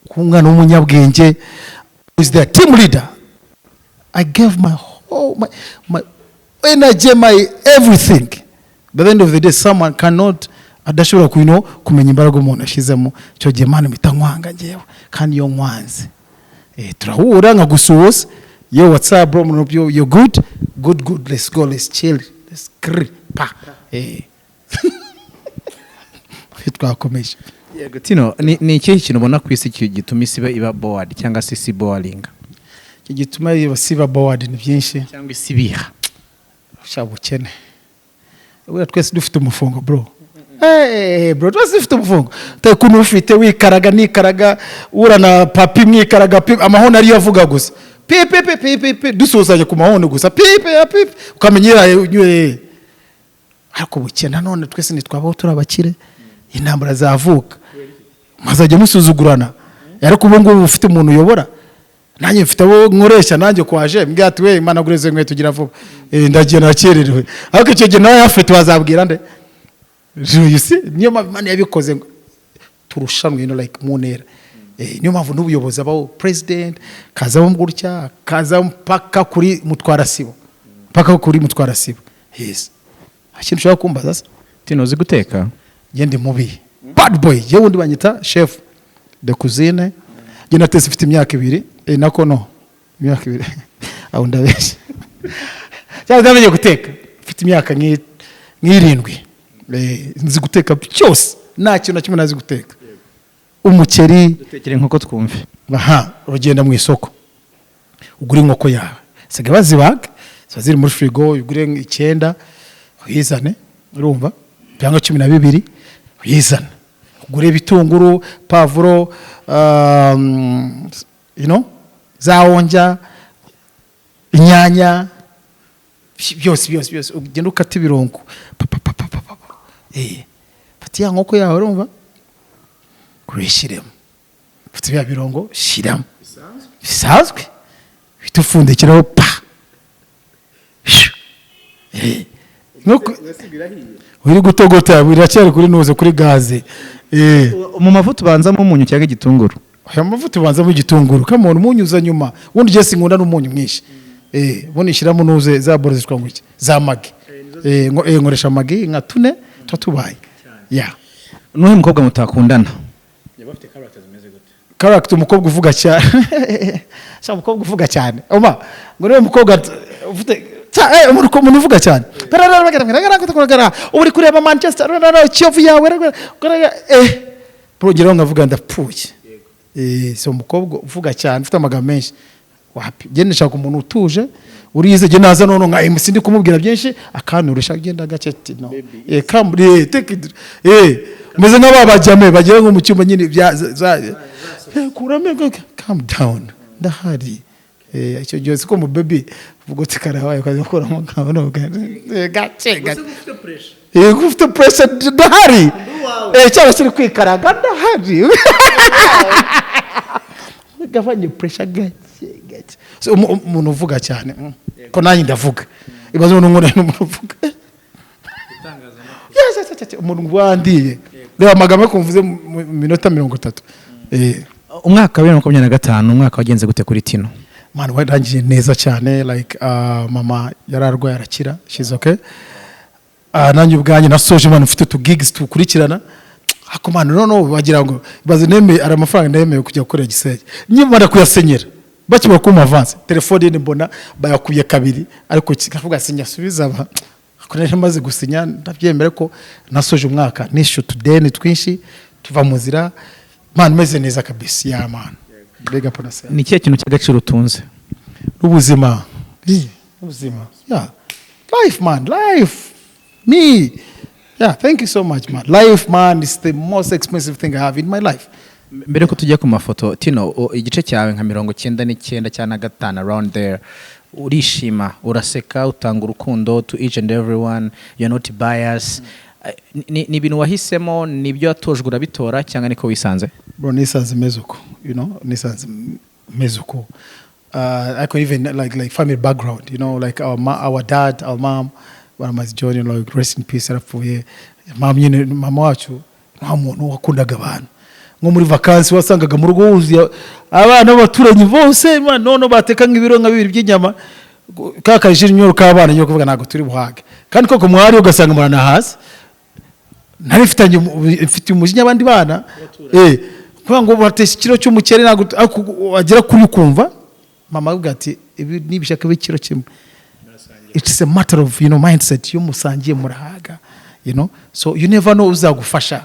ku mwana w'umunyabwenge, is their team leader. I gave my whole, my energy, my everything. By the end of the day, someone cannot, adashobora kumenya imbaraga umuntu ashyizemo. Icyo gihe, man, mpita nkwanga njyewe, kandi iyo nkwanze, turahura nkagusuhuza: "Yo, what's up, bro? You, you're good, good, good, let's go, let's chill, let's grr pa." Twakomeje. Yego Tino, ni ikihe kintu ubona ku isi gituma isi iba bored cyangwa se isi boring? Iki gituma siba bored ni byinshi. Cyangwa isi ibiha. Sha, ubukene. Buriya twese dufite umufungo, bro. Hey, bro, twese dufite umufungo. Utari ukuntu ufite wikaraga nikaraga, ura na papi mwikaraga pi, amahoni ariyo avuga gusa, pi pi pi pi pi pi, dusuhuzanya ku mahoni gusa, pi pi ya pi pi, ukamenya iraye. Ariko ubukene nanone, twese ntitwabaho turi abakire, intambara zavuka, muzajya musuzugurana. Ariko ubu ngubu ufite umuntu uyobora, nanjye mfite abo nkoresha, nanjye kwaje mbwira ati: "We, Imana gureze inkweto, ugira vuba." Ndagiye, nakererewe. Ariko icyo gihe nawe yafite, wazabwira nde? You see, niyo mpamvu Imana yabikoze ngo turushanwe, like mu ntera. Niyo mpamvu n'ubuyobozi abaho, president kazamo gutya, kazamo mpaka kuri mutwarasibo, mpaka kuri mutwarasibo. Yes, nta kintu ushobora kumbaza se? Tino, uzi guteka? Njye ndi mubi, bad boy. Yewe, undi banyita chef de cuisine. Njye natetse mfite imyaka 2, nako no imyaka 2, aho ndabeshya, cyangwa ndamenye guteka mfite imyaka nk'irindwi. Nzi guteka byose, nta kintu na kimwe nazi guteka, umuceri. Dutekere inkoko twumve. Aha, uragenda mu isoko, ugura inkoko yawe, sigaye bazibaga, ziba ziri muri firigo, ugure icyenda uyizane, urumva, cyangwa 12 uyizane, ugure ibitunguru, pavuro, za onja, inyanya, byose byose byose, ugenda ukata ibirungo, pa pa pa pa pa pa pa. Fata ya nkoko yawe, urumva, uyishyiremo, fata bya birungo, shyiramo bisanzwe, uhita upfundikiraho pa. Shoo. Uri gutogota, biracyari kuri nuze, kuri gaze. Mu mavuta ubanzamo umunyu cyangwa igitunguru? Aya mavuta ubanzamo igitunguru kamona, umunyu uza nyuma. Ubundi jye sinkunda n'umunyu mwinshi. Ubundi nshyiramo nuze za boro zitwa ngo iki, za Maggi. Nkoresha Maggi nka tune tuba tubaye, yeah. Nuhe mukobwa mutakundana? Yaba afite character zimeze gute? Character, umukobwa uvuga cyane. Sha, umukobwa uvuga cyane, oma ngo niwe mukobwa ufite umuntu uvuga cyane, ubu uri kureba Manchester, Kiyovu yawe, bro, ngeraho nkavuga ndapfuye. Si umukobwa uvuga cyane, ufite amagambo menshi, wapi. Njye nshaka umuntu utuje, urize. Njye naza none nka MC, ndi kumubwira byinshi akanturusha, genda gake, ati no, come, take it, meze nk'ababajyame bagiye nko mu cyumba nyine bya za kurame, calm down, ndahari. Icyo gihe siko mu baby uvuga uti karabaye, ukaza gukuramo kabano gake gake. Ufite pressure, ndahari, cyangwa se uri kwikaraga, ndahari, gabanye pressure gake gake. So, umuntu uvuga cyane, ko nanjye ndavuga, ibaze umuntu nkora n'umuntu uvuga. Yes, umuntu wandiye, reba amagambo yo kumvuze mu minota 30. Umwaka wa 2025, umwaka wagenze gute kuri Tino? Man, warangiye neza cyane. Like, mama yari arwaye, arakira, she's okay. Nanjye ubwanjye nasoje, man, mfite utu gigs tukurikirana. Ako man, noneho bagira ngo baze nemeye, ari amafaranga ndemeye kujya gukorera Gisenyi, nyimara kuyasenyera bakimara kumpa avance, telefone ye mbona bayakuye kabiri, ariko kikavuga sinyasubiza aba. Ako nari maze gusinya, ndabyemera ko nasoje umwaka nishyuye utudeni twinshi, tuva mu nzira, man, meze neza kabisa. Ya man, big up on yourself. Ni ikihe kintu cy'agaciro utunze? Ubuzima. Ubuzima, yeah, life, man, life, me, yeah, thank you so much, man. Life, man, is the most expensive thing I have in my life. Mbere ko tujya ku mafoto, Tino, igice cyawe nka 99 cyangwa na gatanu, around there, urishima, uraseka, utanga urukundo to each and everyone, you're not bias. Ni ibintu wahisemo, ni ibyo watojwe urabitora, cyangwa niko wisanze? Bro, nisanze meze uko, nisanze meze uko. I could even like family background, like our dad, our mom, baramaze John, like, rest in peace, yarapfuye. Mom nyine, mama wacu nta muntu wakundaga abantu. Nko muri vakansi wasangaga mu rugo wuzuye abana b'abaturanyi bose, man, none bateka nk'ibiro nka bibiri by'inyama, ka kajiri nyoro k'abana nyoro, kuvuga ntabwo turi buhage. Kandi koko mwari ugasanga murana hasi, ntabifitanye mfitiye umujinya abandi bana, kuvuga ngo batesha ikiro cy'umukene, ntabwo ariko wagera kuri ukumva mama avuga ati ibi nibishaka bibe ikiro kimwe. It's a matter of mindset. Iyo musangiye murahaga, so you never know uzagufasha.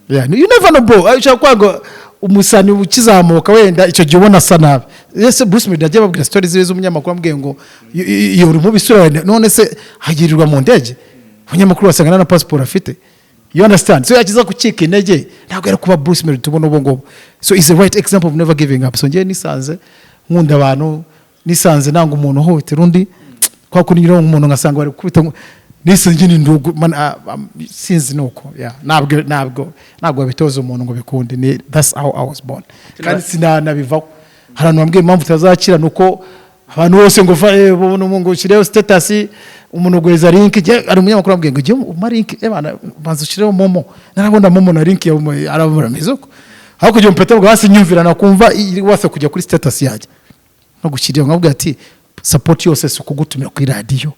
Yeah, you never know, bro. Ushobora kuvuga ngo umusani ukizamuka, wenda icyo gihe ubona asa nabi. Ese Bruce Melody yagiye ababwira stories ziwe z'umunyamakuru amubwiye ngo iyo uri mubi isura yawe, none se hagirirwa mu ndege, abanyamakuru basanga nta na passport afite, you understand? So yakiza gucika intege, ntabwo yari kuba Bruce Melody tubona ubu ngubu. So is the right example of never giving up. So njyewe nisanze nkunda abantu, nisanze nanga umuntu uhohotera undi, kwa kundi nyiraho umuntu ngasanga bari gukubita nisanze nyine ndugu man, sinzi nuko, yeah, ntabwo babitoza umuntu ngo bikunde. Ni that's how I was born, kandi sinanabivaho. Hari abantu bambwiye impamvu utazakira nuko abantu bose ngo ngo ushyireho status, umuntu uguheza link. Jye ari umunyamakuru ambwiye ngo ujye umpa link, bana banza ushyireho MoMo, narabona MoMo na link ya MoMo arabura meze uko, aho kugira ngo mpete bwa hasi nyumvira nakumva iri wese kujya kuri status yanjye no gushyiraho, nkavuga ati support yose si ukugutumira kuri radiyo.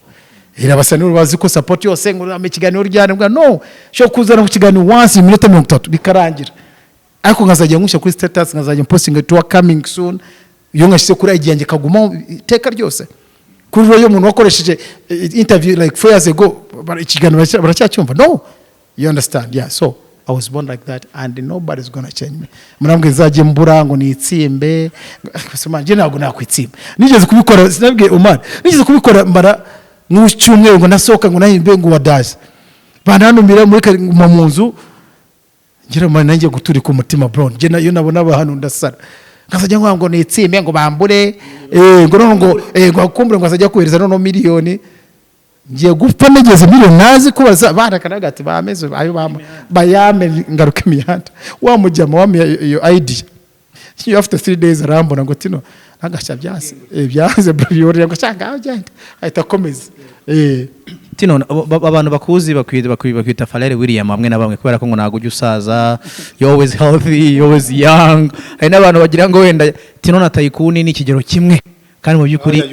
Irabasa niba bazi ko support yose ngo urame ikiganiro ryane, mbwa no cyo kuzana ku kiganiro once iminota 30 bikarangira, ariko nkazajya nkushyira kuri status, nkazajya posting to coming soon. Iyo nkashyize kuri IG yanjye kagumaho iteka ryose. Kuri rero umuntu wakoresheje interview like 4 years ago, ikiganiro baracyacyumva, no, you understand? Yeah, so I was born like that and nobody's gonna change me. Murambwe nzajye mbura ngo nitsimbe. Gusa njye ntabwo nakwitsimba. Nigeze kubikora, sinabwiye Umar, nigeze kubikora mbara nk'icyumweru ngo nasohoka ngo nahimbe ngo wadaje bananumira muri mu nzu, ngira ngo nanjye guturika umutima, bro. Njye iyo nabona abantu ndasara, nkazajya ngo nitsimbe ngo bambure, ngo noneho ngo ngo akumbure, ngo azajya kohereza noneho miliyoni. Ngiye gupfa nigeze miliyoni nazi ko baza barakanaga ati bameze ayo bama bayame ngaruka imihanda. Wa mujyama wamye iyo idea, iyo after 3 days arambona ngo Tino nagashya byanze, byanze bro, yorera ngo cyangwa agenda ahita akomeza. Tino, abantu bakuzi bakwita Pharrell William bamwe na bamwe, kubera ko ngo ntabwo ujya usaza, you always healthy, you always young. Hari n'abantu bagira ngo wenda Tino na Taikun ni ikigero kimwe, kandi mu by'ukuri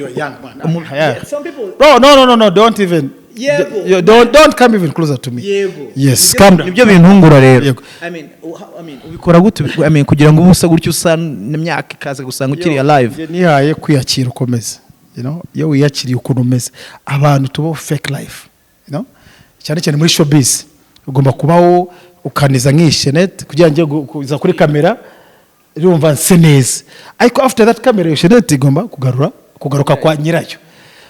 Bro, no, no, no, no, don't even. Yego. You don't come even closer to me. Yego. Yes, calm down. Nibyo bintungura rero. Yego. I mean, I mean, ubikora gute? I mean, kugira ngo ube usa gutyo, usa n'imyaka ikaza gusanga ukiri alive? Njye nihaye kwiyakira ukomeza. Iyo wiyakiriye ukuntu umeze, abantu tubaho fake life, cyane cyane muri showbiz. Ugomba kubaho ukaniza nk'iyi chaînette kugira ngo njye kuza kuri kamera urumva nse neza, ariko after that camera iyo chaînette igomba kugaruka kwa nyirayo.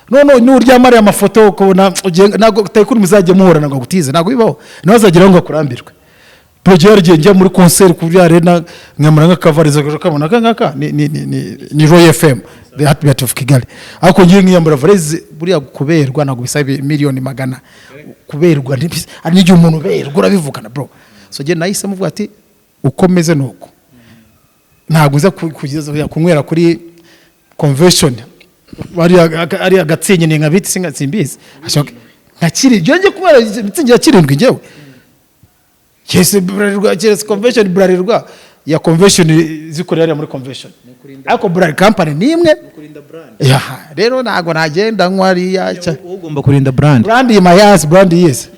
None nuryama ariya mafoto ukabona ntabwo tycoon muzajya muhura ngo agutize, ntabwo bibaho, nawe azageraho ngo akurambirwe. Bro, hari njya muri concert kuri arena, nkamara nk'akavariza kabona aka ngaka ni Royal FM, the heartbeat of Kigali. Ariko ngiye nkiyambura valise. Buriya kuberwa ntabwo bisaba miliyoni 100 kuberwa, hari n'igihe umuntu uberwa urabivugana, bro. So njye nahise muvuga ati uko meze nuko ntabwo uza kugeza kunywera kuri Convention ari agatsingi ni nka biti, singa simbizi. Nka kiri njye kunywera mitsingi ya kirindwi njyewe. Yes, Bralirwa, yes, Convention, Bralirwa ya Convention zikorera hariya muri Convention, ariko Bralirwa company ni imwe. Ya, rero ntabwo nagenda nywa ariya Wowe ugomba kurinda brand. Brand my ass, brand, yes.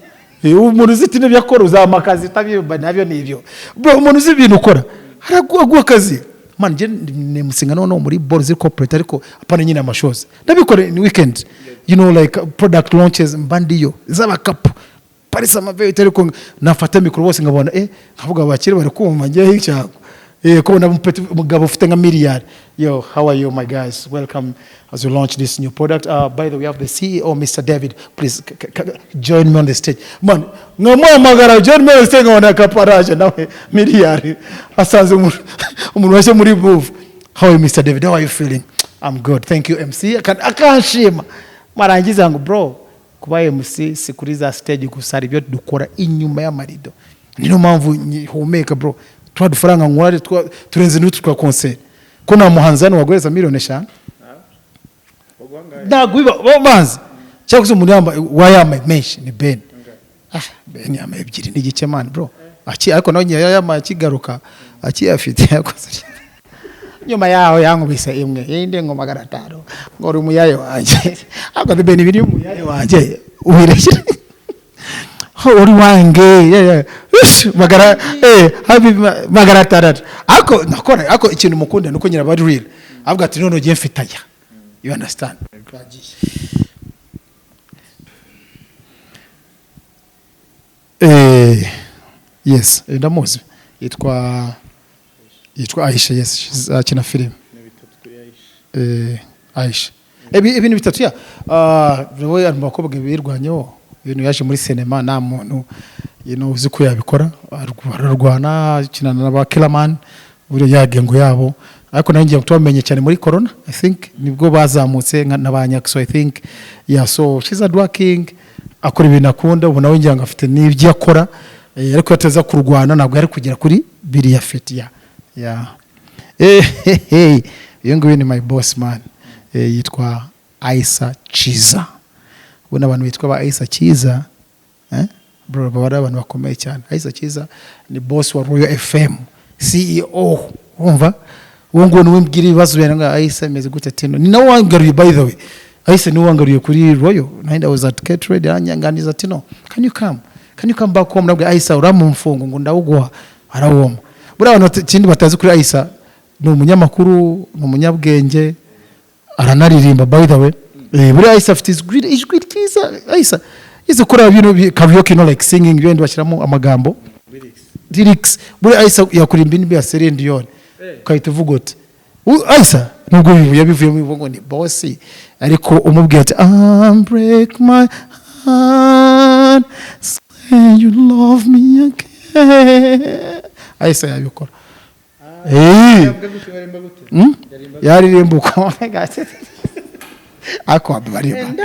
Umuntu uzi iti n'ibyo akora uzampa akazi utabyumva nabyo ni ibyo, bro. Umuntu uzi ibintu ukora araguha akazi, man. Njye nemusinga noneho muri ball ziri corporate, ariko apana nyine amashows ndabikora in weekend, like product launches mba ndiyo z'abakapu Paris amavete, ariko nafata mikoro bose nkabona nkavuga abakire bari kumva njyewe icyago kubona umugabo ufite nka miliyari. "Yo, how are you, my guys? Welcome as we launch this new product. By the way, we have the CEO, Mr. David. Please join me on the stage." Man, nkamuhamagara, "Join me on the stage," nkabona kaparaje nawe miliyari asanze umuntu waje muri move. "How are you, Mr. David? How are you feeling?" "I'm good, thank you, MC." Akanshima marangiza ngo "Bro, kuba MC si kuri za stage gusa, hari ibyo dukora inyuma y'amarido. Niyo mpamvu nyihumeka, bro. Twa dufaranga nkora turenze n'utu twa concert, ko nta muhanzi hano waguhereza miliyoni 5, ntabwo biba bo banzi. Cyangwa se umuntu yambaye wayambaye menshi ni Ben. Ah, Ben yambaye 2.5, man, bro. Aki ariko nawe nyine yambaye akigaruka akiyafite yakoze nyuma yaho yankubise imwe iyindi ngo 500 ngo uri umuyaye wanjye." Ariko The Ben biri umuyaye wanjye ubirekere. Ho, uri wange, yeah. Ush, magara habi 600. Ariko nakora, ariko ikintu mukunda nuko nyira bari real, avuga ati none ugiye mfite aya, you understand? Yes, ndamuzi, yitwa Aisha. Yes, she's akina filime. Aisha, ibintu bitatu ya we ari mu bakobwa birwanyeho. Ibintu yaje muri sinema nta muntu uzi ko yabikora. Ararwana, akinana na ba Killaman, buriya yagengo yabo. Ariko nawe ngiye tubamenye cyane muri corona, I think nibwo bazamutse na ba Nyakso, I think. Yeah, so she's hard working, akora ibintu akunda. Ubu nawe ngira ngo afite n'ibyo akora, ariko yateza kurwana ntabwo yari kugera kuri biriya afite. Yeah, hey, uyu nguyu ni my boss, man. Yitwa Aisa Chiza. Ubu abantu bitwa ba Aisa Chiza, bro, baba ari abantu bakomeye cyane. Aisa Chiza ni boss wa Royal FM, CEO. Wumva uwo nguwo niwe mbwira ibibazo byanjye ngo "Aisa, imeze gute?" Tino ni nawe wangaruye. By the way, Aisa niwe wangaruye kuri Royal. Nine I was at K-Trade, aranyanganiza ati "No, can you come back home?" Nabwo "Aisa, uramu mfungo ngo ndawuguha," arawoma. Buriya abantu ikindi batazi kuri Aisa, ni umunyamakuru, ni umunyabwenge, aranaririmba, by the way. Buriya Aisa afite ijwi ryiza. Aisa yize gukora ibintu karaoke, like singing, ibindi bashyiramo amagambo, lyrics. Buriya Aisa yakuririmba indirimbo ya Celine Dion ukahita uvuga uti Aisa nubwo yabivuyemo ngo ni boss, ariko umubwiye ati "Break my heart, say you love me again," Aisa yabikora. Yaririmba uko ariko baririmba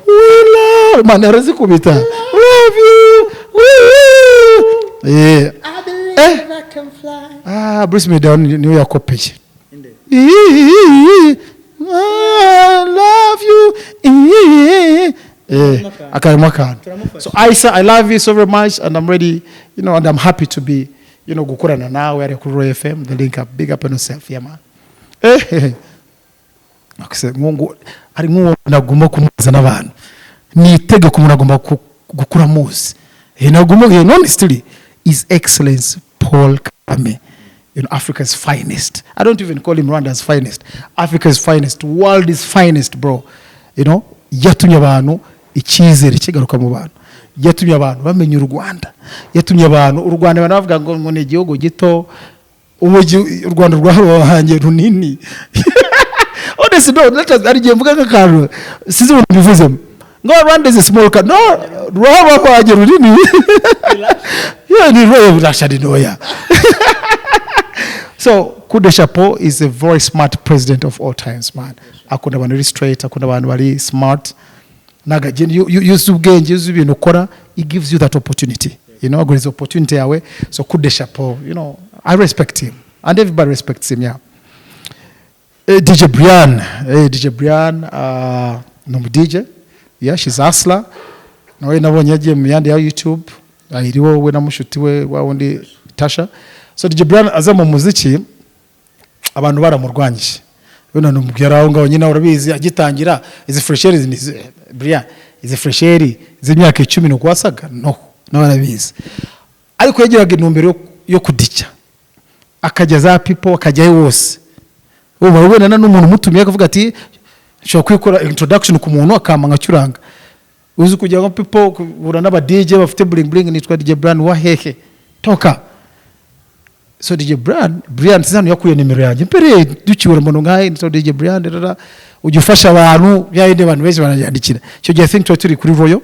"We love," man, arazikubita "love you, we." Ah, Bruce Melody niwe yakopeye "I love you," akarimo akantu. So Aisa, I love you so very much and I'm ready, and I'm happy to be gukorana nawe ari kuri Royal FM, the link up. Big up on yourself. Yeah, man. Akase, ngo ari nk'uwo nagomba kumuza n'abantu, ni itegeko, umuntu agomba gukura muzi. Nagomba, honestly, His Excellence Paul Kagame, Africa's finest. I don't even call him Rwanda's finest, Africa's finest, world is finest, bro. Yatumye abantu icyizere kigaruka mu bantu, yatumye abantu bamenya u Rwanda, yatumye abantu u Rwanda, abantu bavuga ngo ni igihugu gito, ubu u Rwanda rwaruhange runini. Honestly, no, let us, hari igihe mvuga nk'akantu sinzi ukuntu mbivuzemo ngo Rwanda is a small country. No, rwaruhange runini. Yeah, ni rwo rashadi ntoya. So coup de chapeau, is a very smart president of all times, man. Akunda abantu bari straight, akunda abantu bari smart. Nagagenda iyo uzi ubwenge, uzi ibintu ukora, it gives you that opportunity, aguhereza opportunity yawe. So coup de chapeau, I respect him and everybody respects him, yeah. DJ Brian, DJ Brian, ni umu DJ, yeah, she's hustler. Nawe nabonye yagiye mu yandi ya YouTube, iriho we na mushuti we wa wundi Tasha. So DJ Brian aza mu muziki, abantu baramurwanyije. We none umubwira aho ngaho nyine, urabizi, agitangira izi fraîcheur ni Brian, izi fraîcheur z'imyaka 10 nuko wasaga, no nawe arabizi, ariko yagiraga intumbero yo kudicya, akajya za people, akajyayo wose. Ubu wenda n'umuntu umutumiye akavuga ati nshobora kwikora introduction ku muntu akampa nkacuranga. Uzi kugira ngo people kuhura n'aba DJ bafite bling bling, nitwa DJ Brian wa hehe toka. So DJ Brian sinzi hano yakuye nimero yanjye mbere dukibura umuntu nkahe, nitwa DJ Brian rara, ujya ufasha abantu byayindi, abantu benshi baranyandikira. Icyo gihe I think twari turi kuri Royal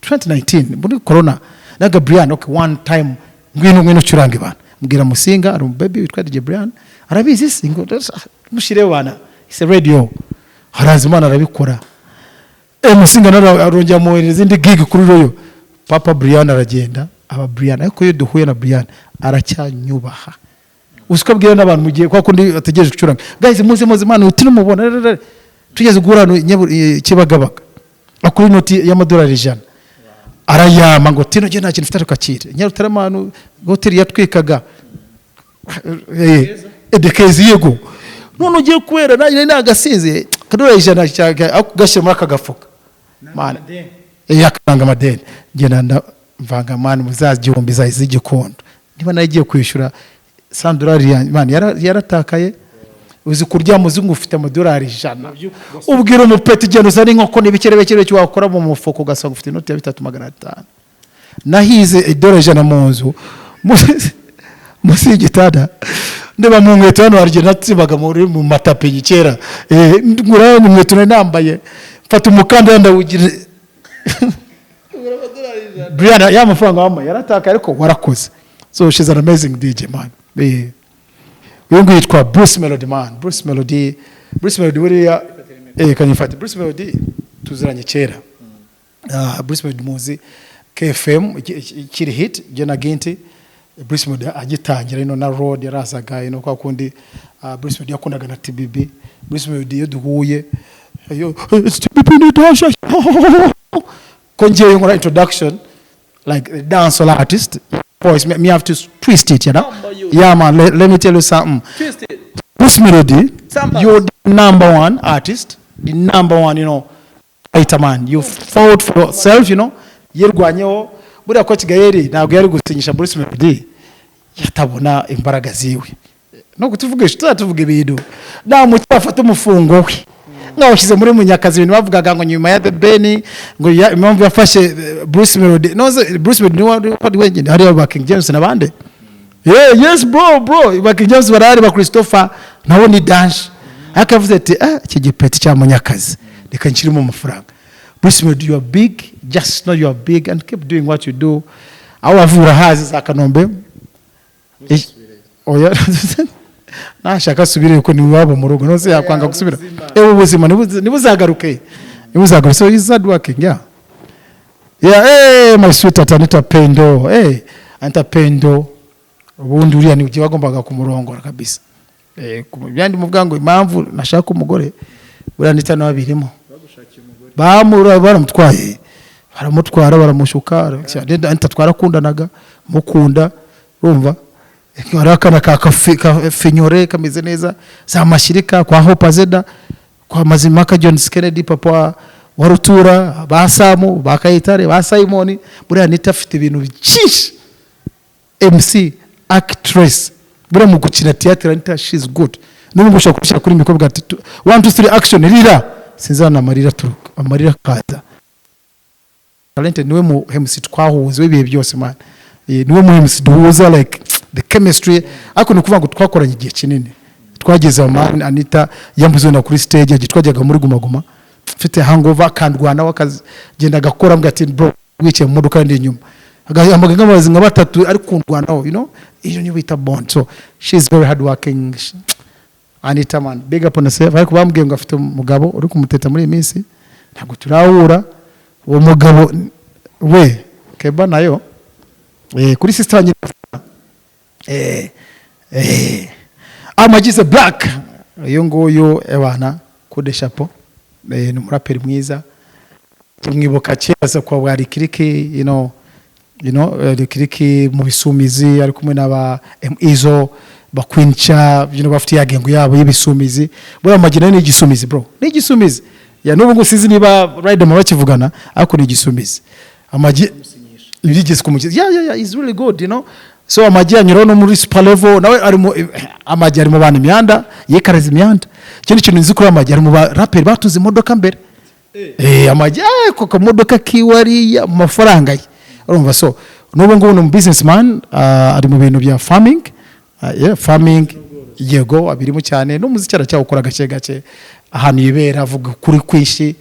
2019 muri corona. Naga Brian, okay, one time ngwino, ngwino ucurange bana. Mbwira Musinga ari baby witwa DJ Brian, arabizi se ngo mushireho bana, it's a radio. Haraza Imana arabikora. Musinga nawe arongera amwohereza izindi gig kuri Royal. Papa Brian aragenda aba Brian, ariko iyo duhuye na Brian aracyanyubaha. Uzi ko abwira n'abantu mu gihe kwa kundi ategereje gucuranga, guys, muze, muze mwana utinumubona. Tugeze guhura hano Kibagabaga, akura inoti y'amadolari 100 arayama ngo tino nta kintu mfite ariko akire. Nyarutarama hano hoteli yatwikaga edekezi, yego. None ugiye kubera nanjye nagasinze akadolari 100 gashyira muri aka gafuka mana, akaranga amadeni. Ngenda mvanga man muzazi igihumbi zawe z'igikondo, niba nayo igiye kwishyura sandolari yanjye man yaratakaye. Uzi kuryama uzi ngo ufite amadolari 100, ubwira umupeti ugenda uzana inkoko n'ibikerebekere wakora mu mufuka, ugasanga ufite inoti ya 3,500. Nahize idolari 100 mu nzu munsi y'igitanda, ndeba mu nkweto hano harya natsibaga muri mu matapi kera, ngura mu nkweto nari nambaye, mfata umukandara ndawugira. Brian, ya mafaranga wampaye yaratakaye, ariko warakoze. So she's an amazing DJ, man. Uyu nguyu yitwa Bruce Melody, man. Bruce Melody, Bruce Melody buriya, kanyifate Bruce Melody tuziranye kera. Bruce Melody muzi KFM ikiri hit, je na Ginty. Bruce Melody agitangira ino na road yarazaga ino kwa kundi. Bruce Melody yakundaga na TBB. Bruce Melody iyo duhuye, yo it's TBB ni dasha ko ngiye nkora introduction like a dancehall artist voice, me have to twist it. Yeah man, let me tell you something. Twist it. Bruce Melody, Sampas. you're the number one artist, the number one, fighter, man. You fought for yourself. Yirwanyeho buriya ko Kigali ntabwo yari gusinyisha Bruce Melody yatabona imbaraga ziwe. No kutuvugisha tuzatuvuga ibintu nta mucyo afata umufungo we nkawushyize muri Munyakazi, ibintu bavugaga ngo nyuma ya The Ben ngo impamvu yafashe Bruce Melody. No se Bruce Melody niwe wari wenyine hariya, ba King James n'abandi. Yeah, yes bro, bro, ba King James barahari, ba Christopher nabo ni danger, ariko yavuze ati ah, iki gipeti cya Munyakazi reka nshyiremo amafaranga. Bruce Melody, you are big, just know you are big and keep doing what you do. Aho wavura hazi za Kanombe. Oya, nashaka asubire kuko ni iwabo mu rugo, nose yakwanga gusubira? Ubuzima ntibuzagaruke, ntibuzagaruke. So he's hard working, yeah. Hey, my sweetheart Anita Pendo, hey, Anita Pendo, ubundi uriya ni ugiye wagombaga kumurongora kabisa. Byandi muvuga ngo impamvu nashaka umugore, buriya Anita nawe abirimo. Bamura baramutwaye, baramutwara, baramushuka. Anita twarakundanaga, mukunda, urumva hari akana ka finyore kameze neza za mashyirika kwa Hope Azeda. Kwa Mazimpaka John Kennedy, papa wa Rutura, ba Samu, ba Kayitare, ba Simoni. Buriya Anita afite ibintu byinshi, MC, actress. Buriya mu gukina theatre Anita, she's good. N'ubu ngubu ushobora kubishyira kuri mikoro ati "One, two, three, action, rira." Sinzana amarira aturuka, amarira akaza. Talented. Niwe mu MC twahuze w'ibihe byose, man. Niwe mu MC duhuza, like the chemistry. Ariko ni ukuvuga ngo twakoranye igihe kinini, twageze aho, man. Anita yambuze na kuri stage yagiye, twajyaga muri Guma Guma mfite hangover, akandwanaho, akagenda agakora, mbwa ati "Bro," wicaye mu modoka ndi inyuma, agahamagara nk'abazi nka batatu ari kundwanaho. Iyo niyo bita bond. So she is very hard working. Anita, man, big up on yourself. Ariko bambwiye ngo afite umugabo uri kumuteta muri iyi minsi, ntabwo turahura. Uwo mugabo we keba nayo kuri sister wanjye Amagize Black. Uyu nguyu ebana kude chapeau, ni umuraperi mwiza. Tumwibuka kera za kwa bwa Rikiriki, Rikiriki mu Bisumizi, ari kumwe n'aba Izo bakwinca, bafite ya gang yabo y'Ibisumizi. Buriya Amagi ni igisumizi, bro, ni igisumizi ya n'ubu ngubu. Sinzi niba Riderman bakivugana, ariko ni igisumizi. Amagi yigeze kumukiza. Yeah, is really good. So Amagi anyuraho no muri Super Level nawe ari mu Amagi, ari mu bantu imyanda yikaraza imyanda. Ikindi kintu nzi kuri Amagi, ari mu baraperi batuze imodoka mbere. Amagi ko kamodoka kiwe ariya mu mafaranga ye, urumva? So n'ubu ngubu ni umu businessman, ari mu bintu bya farming, yeah, farming, yego, abirimo cyane. N'umuziki aracyawukora gake gake. Ahantu yibera avuga kuri kwinshi.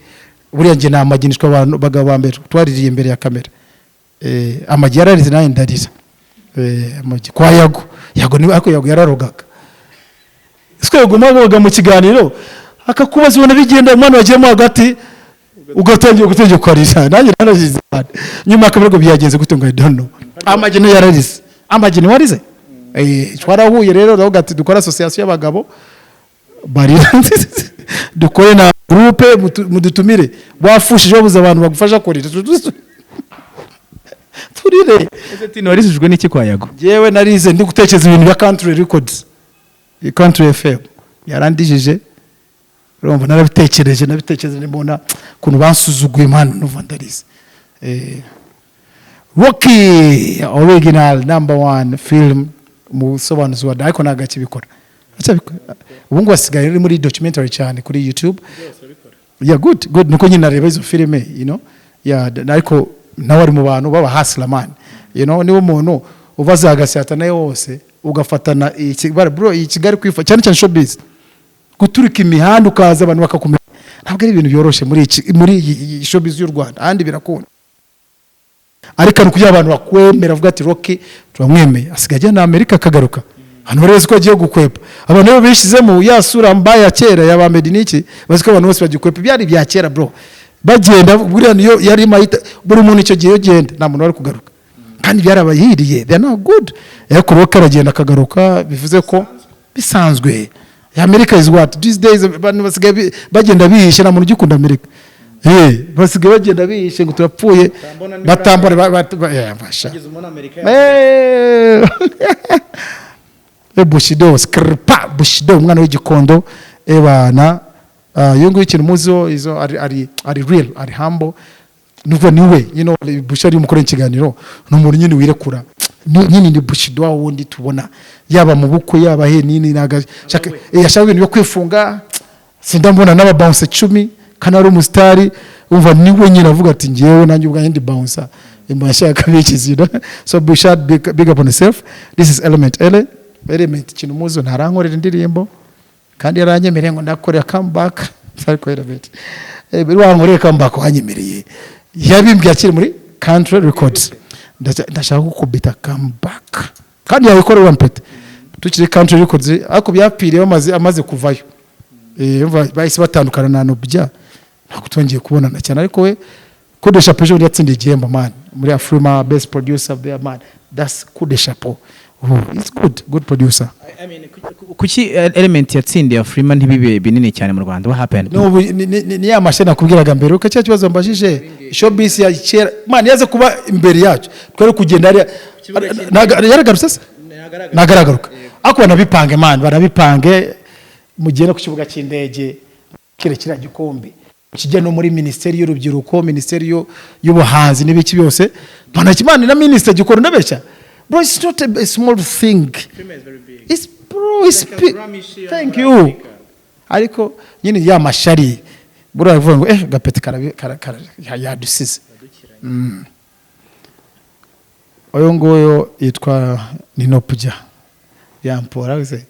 Buriya njye namaginishwa abantu bagabo ba mbere twaririye imbere ya kamera. Amagi yararize, nanjye ndarira. Amagi kwa Yago, Yago niwe, ariko Yago yararogaga. Twego mwabaga mu kiganiro akakubaza, ubona bigenda, umwana wagiyemo hagati ugatangira gutegeka ukarira. Nanjye nararize cyane nyuma akavuga byagenze gute ngo I don't know. Amagi niyo yararize. Amagi niwe warize. Twarahuye rero, ndavuga ati dukora association y'abagabo barira, dukore na groupe, mudutumire. Wafushije, wabuze abantu bagufasha kurira, turire. Ese Tino, warizijwe n'iki kwa Yago? Yewe, narize ndi gutekereza ibintu bya Country Records, Country FM yarandijije. Urumva narabitekereje, nabitekereje mbona ukuntu bansuzuguye, man, numva ndarize. Rocky original number one film, umusobanuzi wa, ariko ntabwo akibikora. Aracyabikora. Ubu ngubu asigaye ari muri documentary cyane kuri YouTube. Yeah, good, good. Nuko nyine areba izo filime. Yeah, ariko nawe ari mu bantu baba hustler, man. Niba umuntu uva za Gasyata nayo wose ugafatana iyi bro, iyi Kigali kwifa cyane cyane showbiz, guturika imihanda ukaza abantu bakakumenya, ntabwo ari ibintu byoroshye muri iyi showbiz y'u Rwanda. Ahandi birakunda, ariko ni kugira abantu bakwemera, avuga ati "Rocky turamwemeye." Asigaye ajya na Amerika akagaruka, abantu bari ko agiye gukwepa. Abantu rero bishyizemo ya sura mba ya kera ya ba Meddy n'iki, bazi ko abantu bose bagikwepa. Byari ibya kera, bro. Bagenda buriya niyo yari mahita buri muntu icyo gihe, iyo ugenda nta muntu wari kugaruka, kandi byarabayiriye. They are not good. Ariko Rocky aragenda akagaruka, bivuze ko bisanzwe. America is what these days, abantu basigaye bagenda bihishe, nta muntu ugikunda Amerika. Basigaye bagenda bihishe ngo turapfuye, batambara basha. Bushido skrpa, Bushido umwana w'Igikondo ebana. Iyo nguyu ikintu muziho izo ari real, ari humble. Nuvuga niwe Bushido ari umukora ikiganiro, ni umuntu nyine wirekura. Nyine ni Bushido wa wundi tubona yaba mu bukwe, yaba he nini, naga shaka ashaka ibintu byo kwifunga. Sindambona n'aba bouncer 10 kandi ari umusitari. Umva, niwe nyine avuga ati "Ngewe nanjye ubwanjye ndi bouncer, imba nshaka bikizi." So Bushad, big, big up on yourself. This is Element Ele. Element, ikintu muzo, ntarankorera indirimbo kandi yaranyemereye ngo ndakorera comeback. Ariko Element, wankoreye comeback wanyemereye, yabimbwiye akiri muri Country Records. Ndashaka gukubita comeback kandi yabikorera mpete tukiri Country Records, ariko byapfiriye amaze kuvayo. Umva, bahise batandukana na Nobya, ntabwo twongeye kubonana cyane. Ariko we Kudesha Pejo yatsindiye igihembo, man, muri Afrima best producer of the year, man. That's Kudesha Po. Oh, it's good, good producer. I mean, kuki Element yatsindiye Afrima ntibibe binini cyane mu Rwanda? What happened? No, ni ya mashini nakubwiraga mbere uko cya kibazo mbajije. Showbiz ya kera, man, yaze kuba imbere yacu, twari kugenda hariya. Yaragarutse se? Ntagaragaruka, ariko banabipange, man, banabipange mugende ku kibuga cy'indege. Kire kiriya gikombe kijya no muri Minisiteri y'Urubyiruko, Minisiteri y'Ubuhanzi n'ibiki byose, banakimana na minisitiri gikora. Ndabeshya, bro? It's not a small thing. It's, bro, it's big. Thank you. Ariko nyine ya mashari buriya avuga ngo gapeti yadusize. Uyu nguyu yitwa Ninopujya yampora se.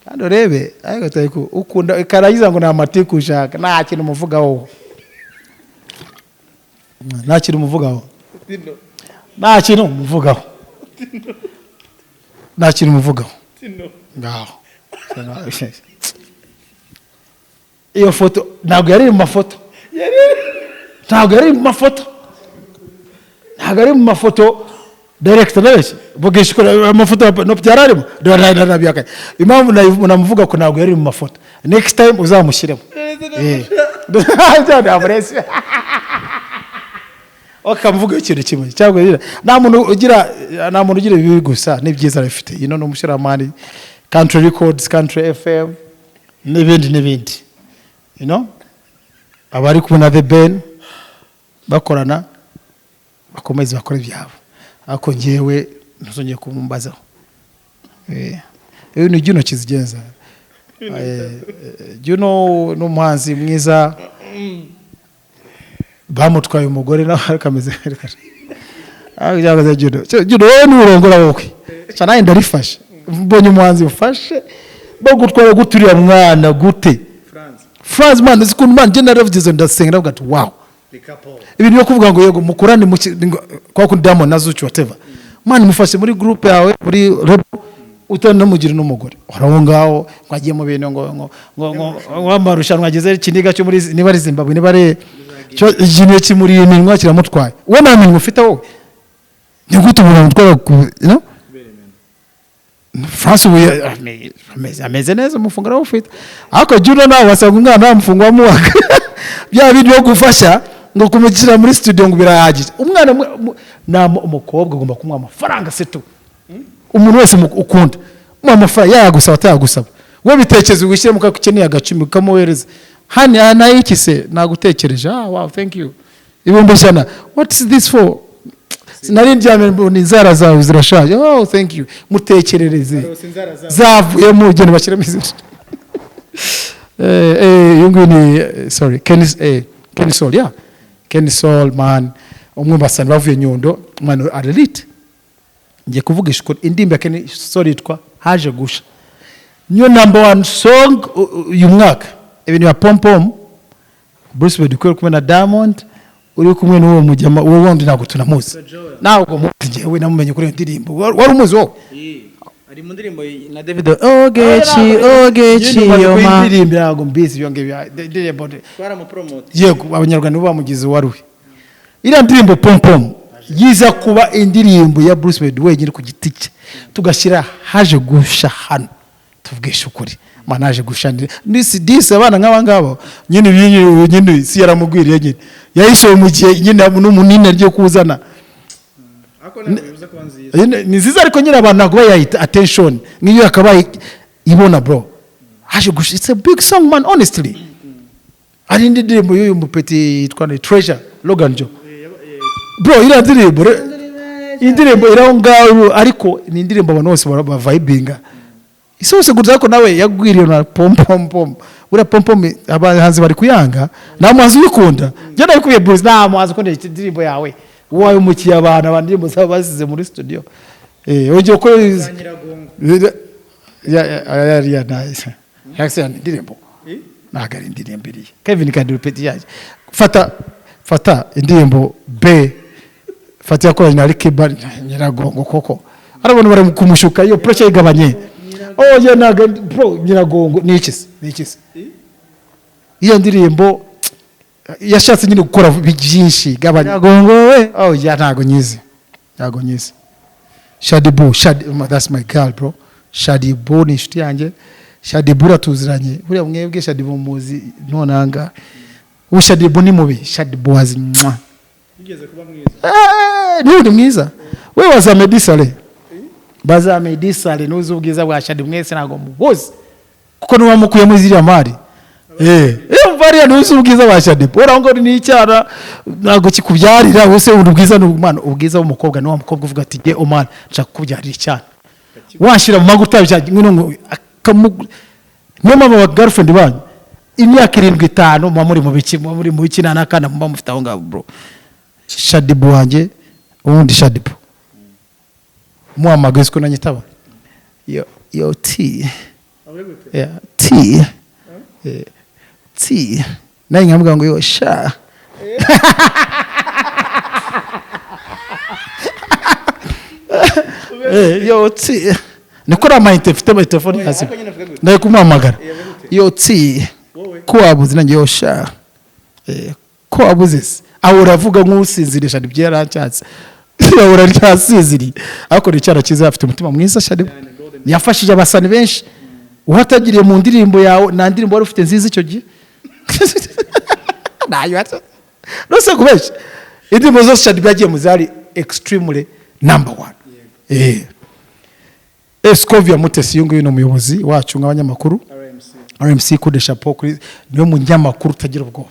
Kandi urebe, ariko tari ukunda karangiza ngo ni amatiku ushaka. Nta kintu umuvugaho, nta kintu umuvugaho, nta kintu umuvugaho, nta kintu umuvugaho. Ngaho iyo foto ntabwo yari mu mafoto, ntabwo yari mu mafoto, ntabwo ari mu mafoto. Director, ndabeshya? Vugisha ukuri, amafoto no byari arimo? Nabihakanye. Impamvu namuvuga ko ntabwo yari mu mafoto, next time uzamushyiremo. Ntabwo bakamuvuga ikintu kimwe cyangwa nta muntu ugira ibibi gusa, n'ibyiza arabifite. Ino ni umushoramari, Country Records, Country FM n'ibindi n'ibindi, abari kumwe na The Ben bakorana, bakomeze bakore ibyabo, ariko njyewe ntuzongeye kumumbazaho. Uyu ni Juno Kizigenza. Juno ni umuhanzi mwiza, bamutwaye umugore nawe, ariko ameze ah, Juno. Juno, wowe nurongora wowe ca nanjye ndarifashe. Mbonye umuhanzi ufashe bagutwara gute uriya mwana gute? France man, uzi ukuntu man njye naravuze, ndasenga, ndavuga ati: "Wow." Ibintu byo kuvuga ngo yego mukorane kwa kundi Diamond na Zuchu, whatever, man, mufashe muri group yawe, muri label, utanamugira n'umugore aho ngaho ngo agiye mu bintu ngo amarushanwa ageze ikiniga cyo muri, niba ari Zimbabwe, niba ari cyo, ikintu kimuriye iminwa kiramutwaye. Wowe nta minwa ufite wowe, ni gute umuntu amutwara ku you know? France ubu ameze neza, umufungo arawufite, ariko Juno nawe wasanga umwana wamufungo wamuwaga bya bindi byo gufasha ngo kumushyira muri studio ngo birahagije. Umwana umukobwa agomba kumuha amafaranga setu. Umuntu wese ukunda umuha amafaranga, yayagusaba atayagusaba, wowe bitekereza wishyiremo ko ukeneye agacumi ukamuhereza hani aha nayo. Iki se nagutekereje? Ah, wow, thank you, 100,000, what is this for? Sinari ndyamye mbona inzara zawe zirashaje. Oh, thank you. Mutekerereze zavuyemo, ugenda bashyiramo izindi. Uyu nguyu ni sorry, Kenny, Kenny Sol, yeah, Kenny Sol man, umwe mu basani bavuye Nyundo man, arelite. Ngiye kuvugisha ukuri, indirimbo ya Kenny Sol yitwa "Haje Gusha" niyo number one song uyu mwaka. Ibintu ya Pom Pom, Bruce Melody uri kumwe na Diamond, uri kumwe n'uwo mujyama, uwo wundi ntabwo tunamuzi, ntabwo muzi. Njyewe namumenye kuri iyo ndirimbo. Wari umuzi wowe? Ari mu ndirimbo na Davido, Ogechi, Ogechi yoma. Indirimbo ntabwo mbizi ibyo ngibyo, indirimbo. Twaramupromote. Yego, Abanyarwanda bo bamugize uwari we. Iriya ndirimbo Pom Pom yiza kuba indirimbo ya Bruce Melody wenyine ku giti cye, tugashyira "Haje Gusha" hano. Tuvugisha ukuri mana, "Haje Gusha" nisi disi abana nk'aba ngaba nyine nyine si yaramugwiriye nyine, yahishoye mu gihe nyine n'umunini agiye kuzana. Nyine ni nziza, ariko nyine abantu ntabwo bayayita attention nk'iyo yakabaye ibona. Bro, "Haje Gusha", it's a big song man, honestly. Hari indi ndirimbo y'uyu mupeti yitwa ni Treasure, Logan Joe. Bro, iriya ndirimbo iyi ndirimbo iri aho ngaho, ariko ni indirimbo abantu bose bavibinga isi hose gusa, ariko nawe yagwiriye na Pom Pom Pom. Buriya Pom Pom abahanzi bari kuyanga, nta muhanzi uyikunda. Njye nabikubwiye, Bruce, nta muhanzi ukunda iyi ndirimbo yawe wawe umukiye abantu, abantu indirimbo zabo basize muri studio. Wongeye ko ya ya indirimbo ntabwo ari indirimbo iriya Kevin Kade peti yaje. Fata, fata indirimbo B, fata yakoranye na Alikiba, "Nyiragongo". Koko hari abantu bari kumushuka, iyo pressure igabanye. Oh yeah, ntabwo, bro, "Nyiragongo" ni iki se? Ni iki se? Iyo ndirimbo yashatse nyine gukora byinshi, gabanya. Nyiragongo we. Oh yeah, ntabwo nyizi, ntabwo nyizi. Shaddyboo, Shad, that's my girl, bro. Shaddyboo ni inshuti yanjye. Shaddyboo uratuziranye buriya mwebwe. Shaddyboo muzi nonanga ubu. Shaddyboo ni mubi, Shaddyboo wazi mwa. Yigeze kuba mwiza. Niwe ni mwiza we waza Meddy Saleh. Bazamedisale nuzi ubwiza bwa Shadi, mwese ntabwo mubuzi kuko niba mukuyemo ziriya mari. Variya ntuzi ubwiza bwa Shadi, uraho ngo ni icyana ntabwo kikubyarira ubuse. Ubu ubwiza ni umwana, ubwiza w'umukobwa ni wa mukobwa uvuga ati: "Jye umwana nshaka kukubyarira icyana, washyira mu maguta ngwino ngo Niyo mpamvu aba girlfriend banyu imyaka 7, 5 muba muri mu biki, muba muri mu biki, nta n'akana muba mufite aho ngaho. Bro, Shadibu wanjye, ubundi Shadibu muhamagaye siko nanyitaba: "Yo, yo T, yeah, T, T." Nawe nkamubwira ngo: "Yo sha." "Yo T." Niko uriya mfite muri telefone hasi, ndari kumuhamagara: "Yo T, ko wabuze?" Nanjye: "Yo sha." Ko wabuze se? Aho uravuga nk'usinziriye. Shadi ibyo yaranshatse, ahora ryasinziriye, ariko ni icyana cyiza, afite umutima mwiza. Shadi yafashije abasani benshi. Uhatagiriye mu ndirimbo yawe, nta ndirimbo wari ufite nziza icyo gihe, ntayo nose kubeshya. Indirimbo zose Shadi yagiye mu zari extremely number one. Escovia Mutesi, uyu nguyu ni umuyobozi wacu nk'abanyamakuru RMC. Coup de chapeau kuri niwe munyamakuru utagira ubwoba.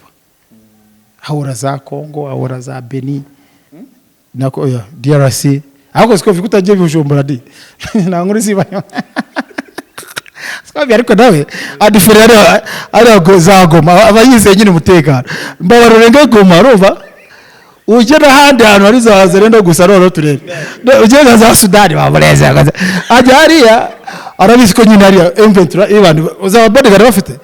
Ahora za Congo, ahora za Beni nako, oya, DRC. Ariko Scovia kutagiye Bujumbura di nta nkuru zibayo. Scovia ariko nawe adufurira ari za Goma, aba yizeye nyine umutekano. Mbabara urenge Goma, urumva ujye n'ahandi hantu hari za Zerendo gusa. Noneho turebe ujye nka za Sudani bamureze, ajya hariya arabizi ko nyine hariya M23 ibandi uzaba bodyguard bafite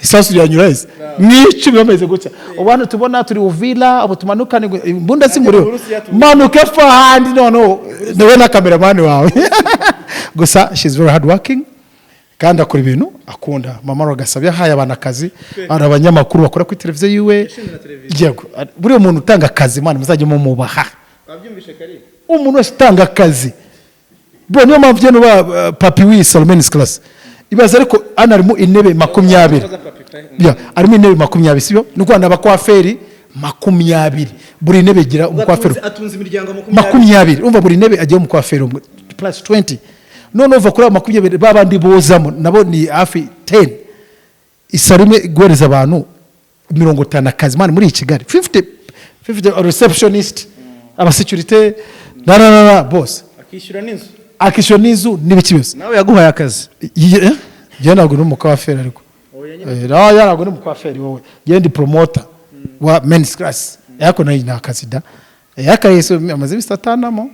isasu ryanyura hese mw'icumi bameze gutya. Ubu hano tubona turi Uvira, ubu tumanukane imbunda si muriho, manuka epfo ahandi. Noneho niwe na cameraman wawe gusa. She's very hard working kandi akora ibintu akunda. Mama Rwagasabo yahaye abantu akazi, hari abanyamakuru bakora kuri televiziyo yiwe. Yego, buriya umuntu utanga akazi, mwana, muzajye mumubaha. Umuntu wese utanga akazi, bro, niyo mpamvu ugenda uba papi w'iyi salon Men's Class. Ibaza ariko hano harimo intebe 20. Ya, harimo intebe 20, sibyo? Ni ukuvuga abakwaferi 20, buri ntebe igira umukwaferi. Atunze imiryango. 20. Umva, buri ntebe agiye umukwaferi umwe plus 20. None uva kuri abo 20, ba bandi bozamo nabo ni hafi 10. I salon imwe guhereza abantu 50 akazi, man, muri iyi Kigali 50 50, receptionist, abasécurité na na na na bose. Akishyura n'inzu. Akishyura n'inzu n'ibiki byose. Nawe yaguhaye akazi. Njye ntabwo ndi umukwaferi, ariko nawe ntabwo ndi umukwaferi wowe. Njye ndi promoter wa Men's Class, ariko nayo ni akazi da. Akayesu amaze iminsi atanamo.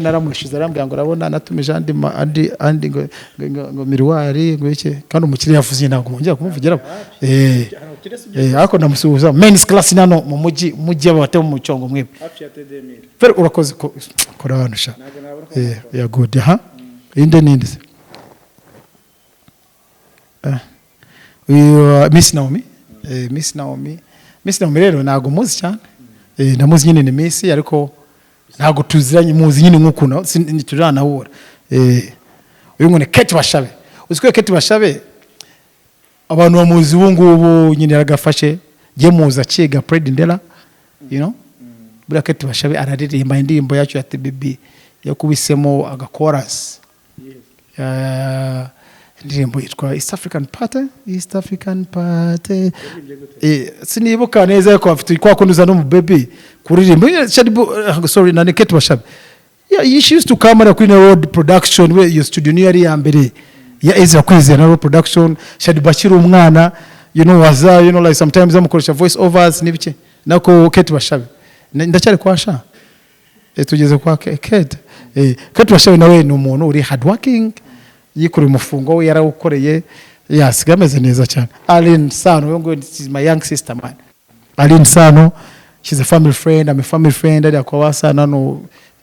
Naramushize, arambwira ngo urabona natumije andi andi ngo miroir ngo iki, kandi umukiriya yavuze ntabwo mwongera kumuvugiraho. Ariko ndamusuhuza. Men's Class nano mu mujyi abate mu mucongo mwebwe. Hafi ya tedemire. Fere urakoze ko kora hano sha. Yeah, good. Ha, inde ninde se? Uyu Miss Naomi, Miss Naomi, Miss Naomi rero ntabwo muzi cyane. Ndamuzi nyine, ni Miss, ariko ntabwo tuziranye, muzi nyine nk'ukuntu turanahura. Uyu ngo ni Kate Bashabe. Uzi ko Kate Bashabe abantu bamuzi ubu ngubu nyine yaragafashe, jye muzi akiga Pred Ndera. Buriya Kate Bashabe araririmba indirimbo yacu ya TBB yakubisemo agakorasi. Indirimbo yitwa East African Party, East African Party. Sinibuka neza, ariko afite kwa kundi uza no mu baby kuririmba. Shadibu, sorry, na Kate Bashabe. Yeah, she used to come hariya kuri Road Production. We iyo studio niyo yari iya mbere ya Ezra Kwizera na Road Production. Shadibu akiri umwana, waza, like sometimes amukoresha voice overs n'ibiki. Nako Kate Bashabe, ndacyari kwa sha. Tugeze kwa Kate. Kate Bashabe nawe ni umuntu uri hardworking, yikoreye umufungo we, yarawukoreye, yasigaye ameze neza cyane. Aline Sano, uyu nguyu is my young sister, man. Aline Sano, she's a family friend, I'm a family friend. Ariya kwa Basano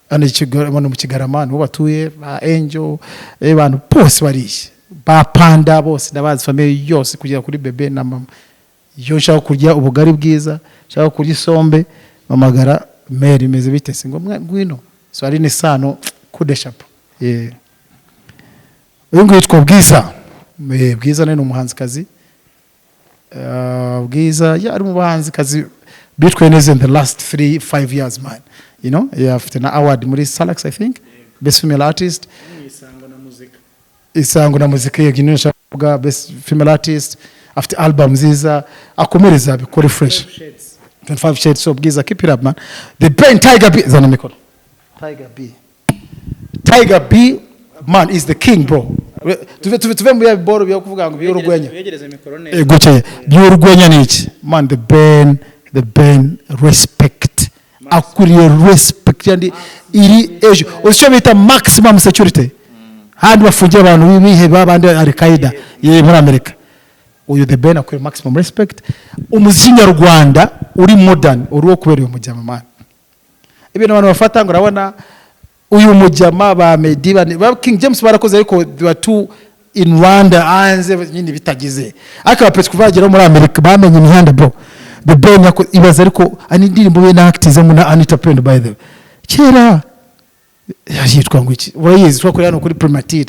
hano i Kigali, hano mu Kigarama niho batuye, ba Angel, bantu bose bariye, ba Panda bose ndabazi, famille yose kugera kuri bebe na mama. Iyo nshaka kurya ubugari bwiza, nshaka kurya isombe, mpamagara mère: "Imeze bite se?" Ngo: "Ngwino." So Aline Sano, coup de chapeau. Yeah. Uyu nguyu yitwa Bwiza. Bwiza nawe ni umuhanzikazi. Bwiza, yeah, ari mu bahanzikazi bitwaye neza in the last 3 5 years, man. Yeah, afite na award muri Salax, I think. Best female artist, Isango na Muzika, yego, niyo nshaka kuvuga. Best female artist, afite album nziza, akomereza abikore fresh. 25 Shades. So Bwiza, keep it up, man. The Ben, Tiger B, zana mikoro. Tiger B, Tiger B, man, is the king, bro. Tuve mu bya boro byo kuvuga ngo by'urwenya. Wegereze mikoro neza. Gutya by'urwenya ni iki, man? The Ben, The Ben, respect, akwiriye respect kandi iri ejo uzi icyo bita maximum security, handi bafungiye abantu b'ibihe babandi Al Qaeda ye muri Amerika. Uyu The Ben akwiriye maximum respect. Umuziki nyarwanda uri modern uri wo kubera uyu mujyama, man. Ibintu abantu bafata ngo urabona uyu mujyama, ba Meddy, ba King James barakoze, ariko they were too in Rwanda, hanze nyine bitagize, ariko abapeti kuva bagera muri Amerika bamenye imihanda, bro. The Ben ibaza, ariko ani indirimbo ye na actizemo na Anita Pendo, by the way, kera yitwa ngo iki? Urayizi, twakorera hano kuri Primature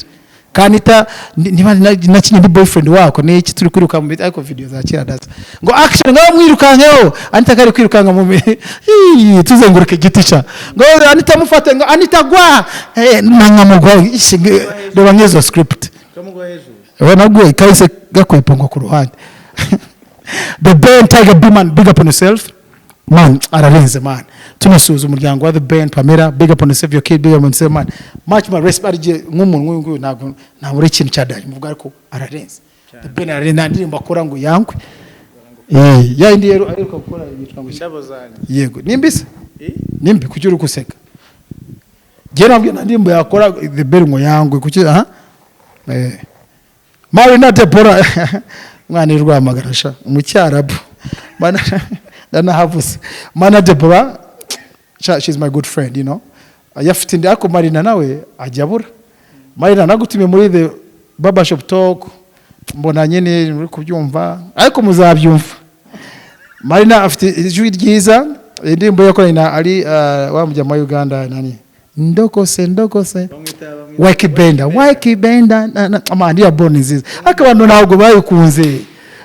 kanita niba nakinye ndi boyfriend wako ni iki, turi kwiruka mu biti, ariko video za kera ndaza ngo action, ngo mwirukankeho, Anita kari kwirukanka mu tuzenguruka igiti ca ngo Anita mufate, ngo Anita gwa nankamugwa. Reba nk'izo script ubona gwe kahise gakwepa ngo ku ruhande. The Ben, Tiger B, man, big up on yourself, man, ararenze, man. Tunasuhuza umuryango wa The Ben, Pamela, big up on yourself, your kid, big up on yourself, man. Much more respect. Arigiye nk'umuntu nk'uyu nguyu, ntabwo ntabura ikintu cya dani muvuga, ariko ararenze. The Ben ararenze, nta ndirimbo akora ngo yankwe. Ya indi rero aheruka gukora yitwa ngo iki? Indabo zanjye. Yego, nimbi se nimbi? Kuki uri guseka? Njye nabwo nta ndirimbo yakora The Ben ngo yangwe. Kuki? Aha, Marina Deborah, mwana w'i Rwamagana sha, mu Cyarabu. Mana, ndanahavuze. Mana Deborah sha, she's my good friend. Yafite indi, ariko Marina nawe ajya abura. Marina, nagutumiye muri the barbershop talk, mbona nyine muri kubyumva, ariko muzabyumva. Marina afite ijwi ryiza. Indirimbo yakoranye na ari wa mujyama wa Uganda nani, ndokose ndokose, Wakibenda, Wakibenda man, iriya bro ni nziza, ariko abantu ntabwo bayikunze,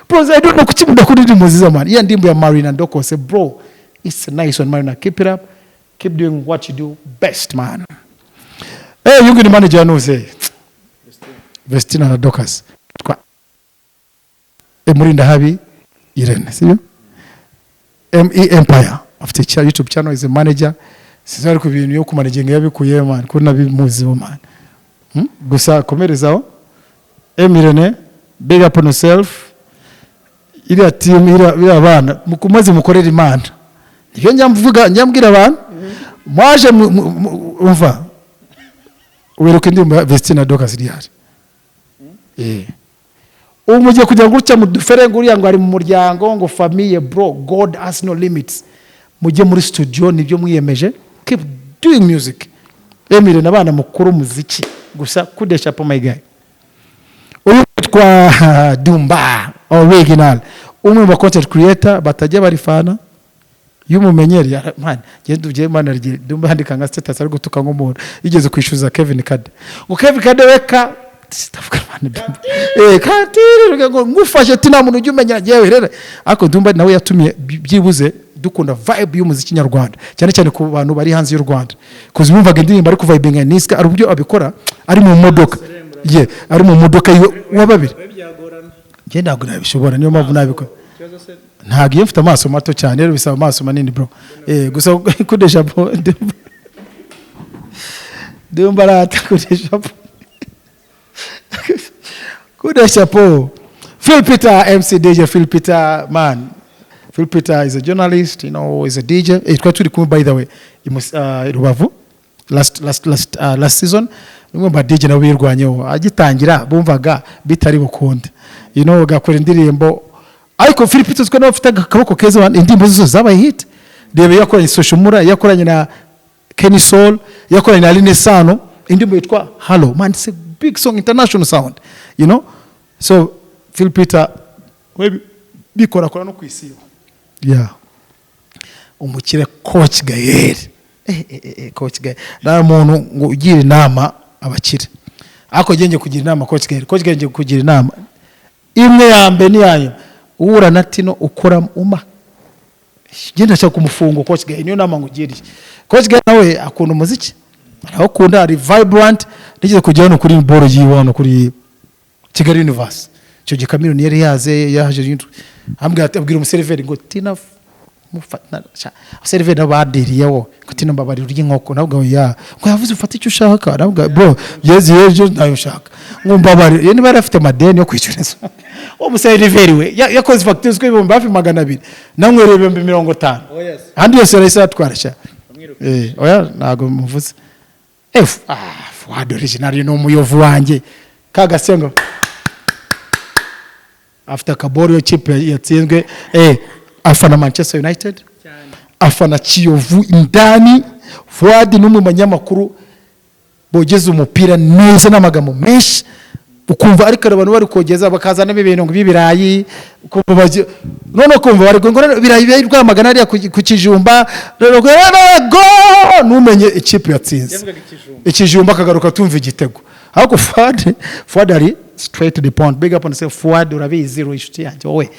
bro. I don't know kuki mudakunda indirimbo nziza, man. Iya ndirimbo ya Marina ndokose, bro, it's a nice one. Marina, keep it up, keep doing what you do best, man. Uyu nguyu ni manager wa Nuze, Vestina na Dorcas, twa Murindahabi Irene, sibyo? ME Empire, afite YouTube channel, is a manager. Sinzi ariko ibintu yo kumanaginga yabikuye, man, ko nabimuziho, man. Gusa komerezaho M Irene, big up on yourself. Iriya team, iriya bana mukumaze mukorera Imana, nibyo njya mvuga, njya mbwira abantu mwaje umva, wiruka indirimbo ya Vestina Dorcas ryari? Ubu mugiye kugira ngo gutya mudufere ngo uriya ngo ari mu muryango, ngo famille. Bro, God has no limits. Mujye muri studio, nibyo mwiyemeje, keep doing music. Emile n'abana mukuru umuziki gusa kudesha po, my guy. Uyu witwa Dumba Original, umwe mu ba content creator batajya barifana iyo umumenyereye man, genda ugiye, man, arye Dumba yandika nka status ari gutuka nk'umuntu yigeze kwishyuza Kevin Kade, ngo Kevin Kade weka ndavuga, man, Dumba katiri ngo ngufashe ati nta muntu ujya umenya yewe rero. Ariko Dumba nawe yatumye byibuze dukunda vibe y'umuziki nyarwanda, cyane cyane ku bantu bari hanze y'u Rwanda, kuko bumvaga indirimbo ari kuvibinga niska, ari uburyo abikora ari mu modoka ye, ari mu modoka yiwe wa babiri. Njye ntabwo nabishobora, niyo mpamvu nabikora. Ntabwo iyo mfite amaso mato cyane rero bisaba amaso manini, bro. Gusa kudesha po Dumba arata kudesha po, kudesha po. Phil Peter, MC DJ Phil Peter, man. Phil Peter is a journalist, is a DJ. Twari turi kumwe, by the way, i Rubavu last season. Nimwe mu ba DJ nabo birwanyeho agitangira, bumvaga bitari bukunde, gakora indirimbo. Ariko Phil Peter uziko nawe afite akaboko keza, indirimbo ze zose zabaye hit. Reba, yakoranye Social Mula, yakoranye na Kenny Soul, yakoranye na Aline Sano, indirimbo yitwa Hello. Man, it's a big song, international sound. So Phil Peter we bikora kora no kwisiba. Yeah, umukire Coach Gael, Coach Gael nta muntu ngo ugira inama abakire, ariko ngiye kugira inama Coach Gael. Coach Gael, ngiye kugira inama imwe ya mbere n'iya nyuma. Uhura na Tino ukora uma genda, ndashaka kumufunga. Coach Gael, niyo nama ngugiriye. Coach Gael nawe akunda umuziki. Arawukunda, ari vibrant. Nigeze kujya hano kuri boro yiwe hano kuri Kigali Universe, icyo gihe Chameleone yari yaze, yaje ambwira ati, abwira umuseriveri ngo "Tina seriveri nabo badiriyeho ngo Tina, mbabarira urya inkoko." Nabwo ya ngo yavuze ufate icyo ushaka. Nabwo bro yezi yejo ntayo ushaka, ngo mbabarire. Ye niba yari afite amadeni yo kwishyura inzu, uwo museriveri we yakoze fagitire z'ibihumbi hafi 200, namwereye 50,000, ahandi yose yarahise yatwara sha. Oya, ntabwo muvuze. Ah, Fuad original ni umuyovu wanjye kagasengo, afite akaboro iyo kipe yatsinzwe. Afana Manchester United, afana Kiyovu indani. Fuad ni umwe mu banyamakuru bogeza umupira neza n'amagambo menshi, ukumva ariko abantu bari kogeza bakazanamo ibintu ngo by'ibirayi, ukumva none ukumva bari ngo ibirayi biri Rwamagana hariya ku kijumba, none go ntumenye ikipe yatsinze ikijumba, akagaruka tumva igitego. Ariko Fuad ari straight to the point. Big up on yourself, Fuad. Urabizi, uri inshuti yanjye, wowe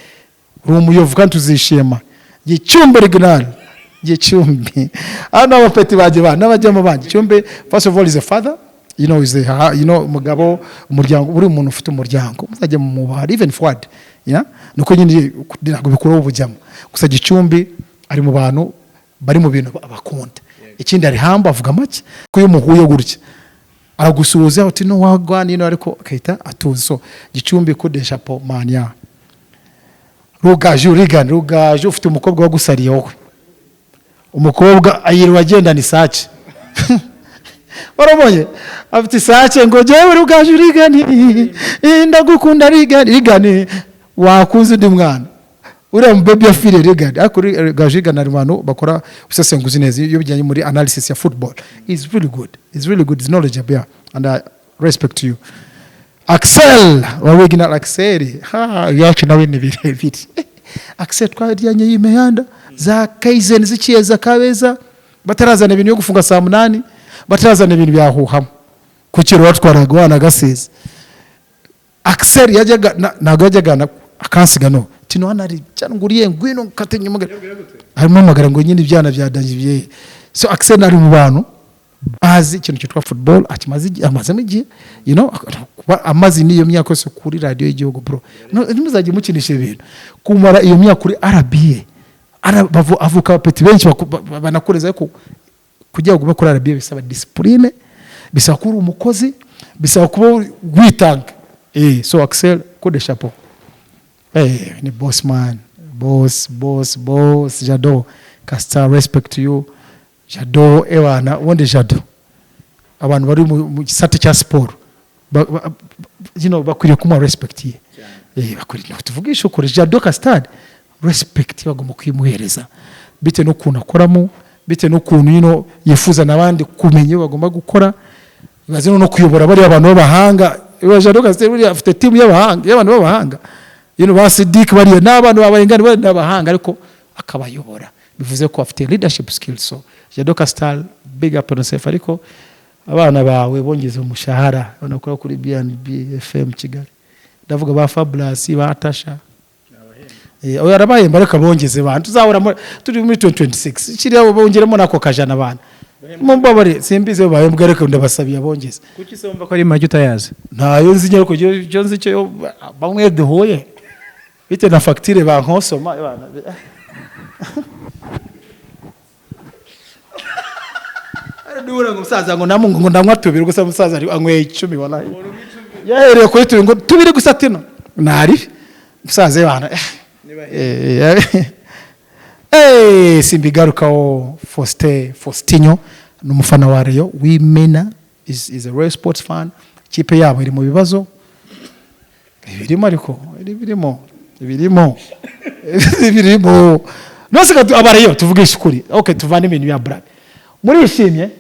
uri umuyovu kandi tuzishima. Gicumbi original, Gicumbi hano abapeti banjye ba n'abajyamo banjye. Gicumbi, first of all, is a father, is a umugabo, umuryango, buri muntu ufite umuryango muzajya mu mubari, even Fuad, yeah? Nuko nyine ntabwo bikuraho ubujyamo gusa. Gicumbi ari mu bantu bari mu bintu bakunda. Ikindi, ari humble, avuga make, ko iyo muhuye gutya aragusuhuza uti "No wagwa nino", ariko akahita atuza. So Gicumbi, coup de chapeau, man, ya Rugaju Rigani Rugaju, ufite umukobwa wagusariye wowe. Umukobwa ayiriwe agendana isake, warabonye afite isake ngo "Jyewe Rugaju Rigani ndagukunda Rigani." Rigani wakunze undi mwana, uriya mubebi yafiriye Rigani. Ariko Rugaju Rigani ari mu bantu bakora ubusesenguzi neza iyo bijyanye muri analysis ya football. Is really good, is really good, is knowledgeable, yeah, and I respect you. Axel original, Axel ha yacu nawe ni birebire. Axel twaryanye y'imihanda za Kaizen zikiyeza Kabeza, batarazana ibintu byo gufunga saa 8, batarazana ibintu byahuhamo ku kiro batwaraga wana gasize. Axel yajyaga ntabwo yajyaga akansiga no tino hano hari cyane nguriye ngwino kate nyuma harimo amagara ngo nyine ibyana bya Danger. So Axel ari mu bantu bazi ikintu cyitwa football, akimaze amazemo igihe, kuba amaze n'iyo myaka yose kuri radiyo y'igihugu, bro. No, ntimuzajye mukinisha ibintu. Kumara iyo myaka kuri RBA, avuka abapeti benshi banakureza, ariko kugira ngo ube kuri RBA bisaba discipline, bisaba kuba uri umukozi, bisaba kuba witanga. So Axel, coup de chapeau. Ni boss man, boss, boss, boss. Jado Castar, respect to you, Jado. Ewana ubundi Jado, abantu bari mu gisate cya siporo bakwiriye kumuha respect ye. Bakwiriye, tuvugishe ukuri, Jado Castar respect bagomba kuyimuhereza bitewe n'ukuntu akoramo, bitewe n'ukuntu yifuza n'abandi kumenya ibyo bagomba gukora, bazi no kuyobora bariya abantu b'abahanga. Jado Castar buriya afite team y'abahanga, y'abantu b'abahanga, ba Sidik bariya n'abantu babayingana, bariya n'abahanga, ariko akabayobora, bivuze ko afite leadership skills. So Jado Castar, big up on yourself. Ariko abana bawe bongeze umushahara banakora kuri B&B FM Kigali, ndavuga ba Fabulous, ba Tasha. Oya, arabahemba, ariko bongeze bantu tuzahora turi muri 2026 kiriya bongeremo nako kajana abana mumbabare, simbizi bahembwa, ariko ndabasabiye abongeze. Kuki se wumva ko ari make utayazi? Ntayo nzi nyine, ariko icyo nzi cyo bamwe duhuye bitewe na fagitire bankosoma bana. Ndubura ngo umusaza ngo namu ngo ndanywa tubiri gusa, umusaza anyweye 10, wallahi yahereye kuri tubiri, ngo tubiri gusa tino nari umusaza bana. Simbigarukaho. Faustin Faustinho ni umufana wa Rayon w'Imena, is a Rayon Sports fan. Ikipe yabo iri mu bibazo, ibirimo, ariko ibirimo ibirimo ibirimo nose abareyo tuvugishe ukuri. Okay, tuvane ibintu bya brad. Murishimye?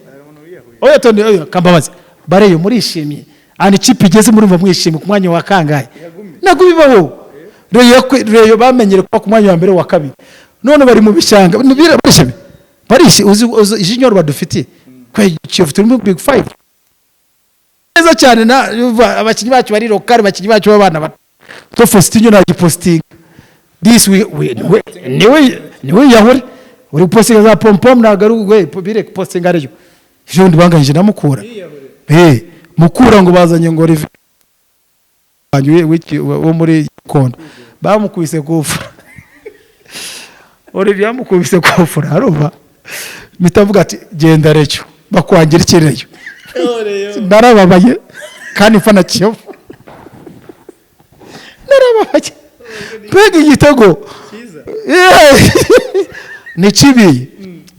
Oya tonde, oya kambabazi, bareyo murishimye? Ahantu ikipe igeze murumva mwishimye ku mwanya wa kangahe? Ntabwo bibaho. Rayon bamenyere kuba ku mwanya wa mbere, wa kabiri, none bari mu bishanga. Barishimye, barishimye. Uzi junior badufitiye kwe Kiyovu, turi muri big five neza cyane na abakinnyi bacu bari local, abakinnyi bacu b'abana bato. To Faustinho nagipostinga this we niwe niwe yahure uri postinga za pom pom, ntabwo ari we bire postinga ariyo. Ejo bundi banganyije na Mukura. Mukura ngo bazanye ngo Olivier wo muri Kondo, bamukubise kufura. Olivier yamukubise kufura, arumva mpita mvuga ati: "Genda Recyo, bakwangira ikireyo." Narababaye kandi mfana Kiyovu, narababaye. Mbega igitego! Yeah. Ni kibi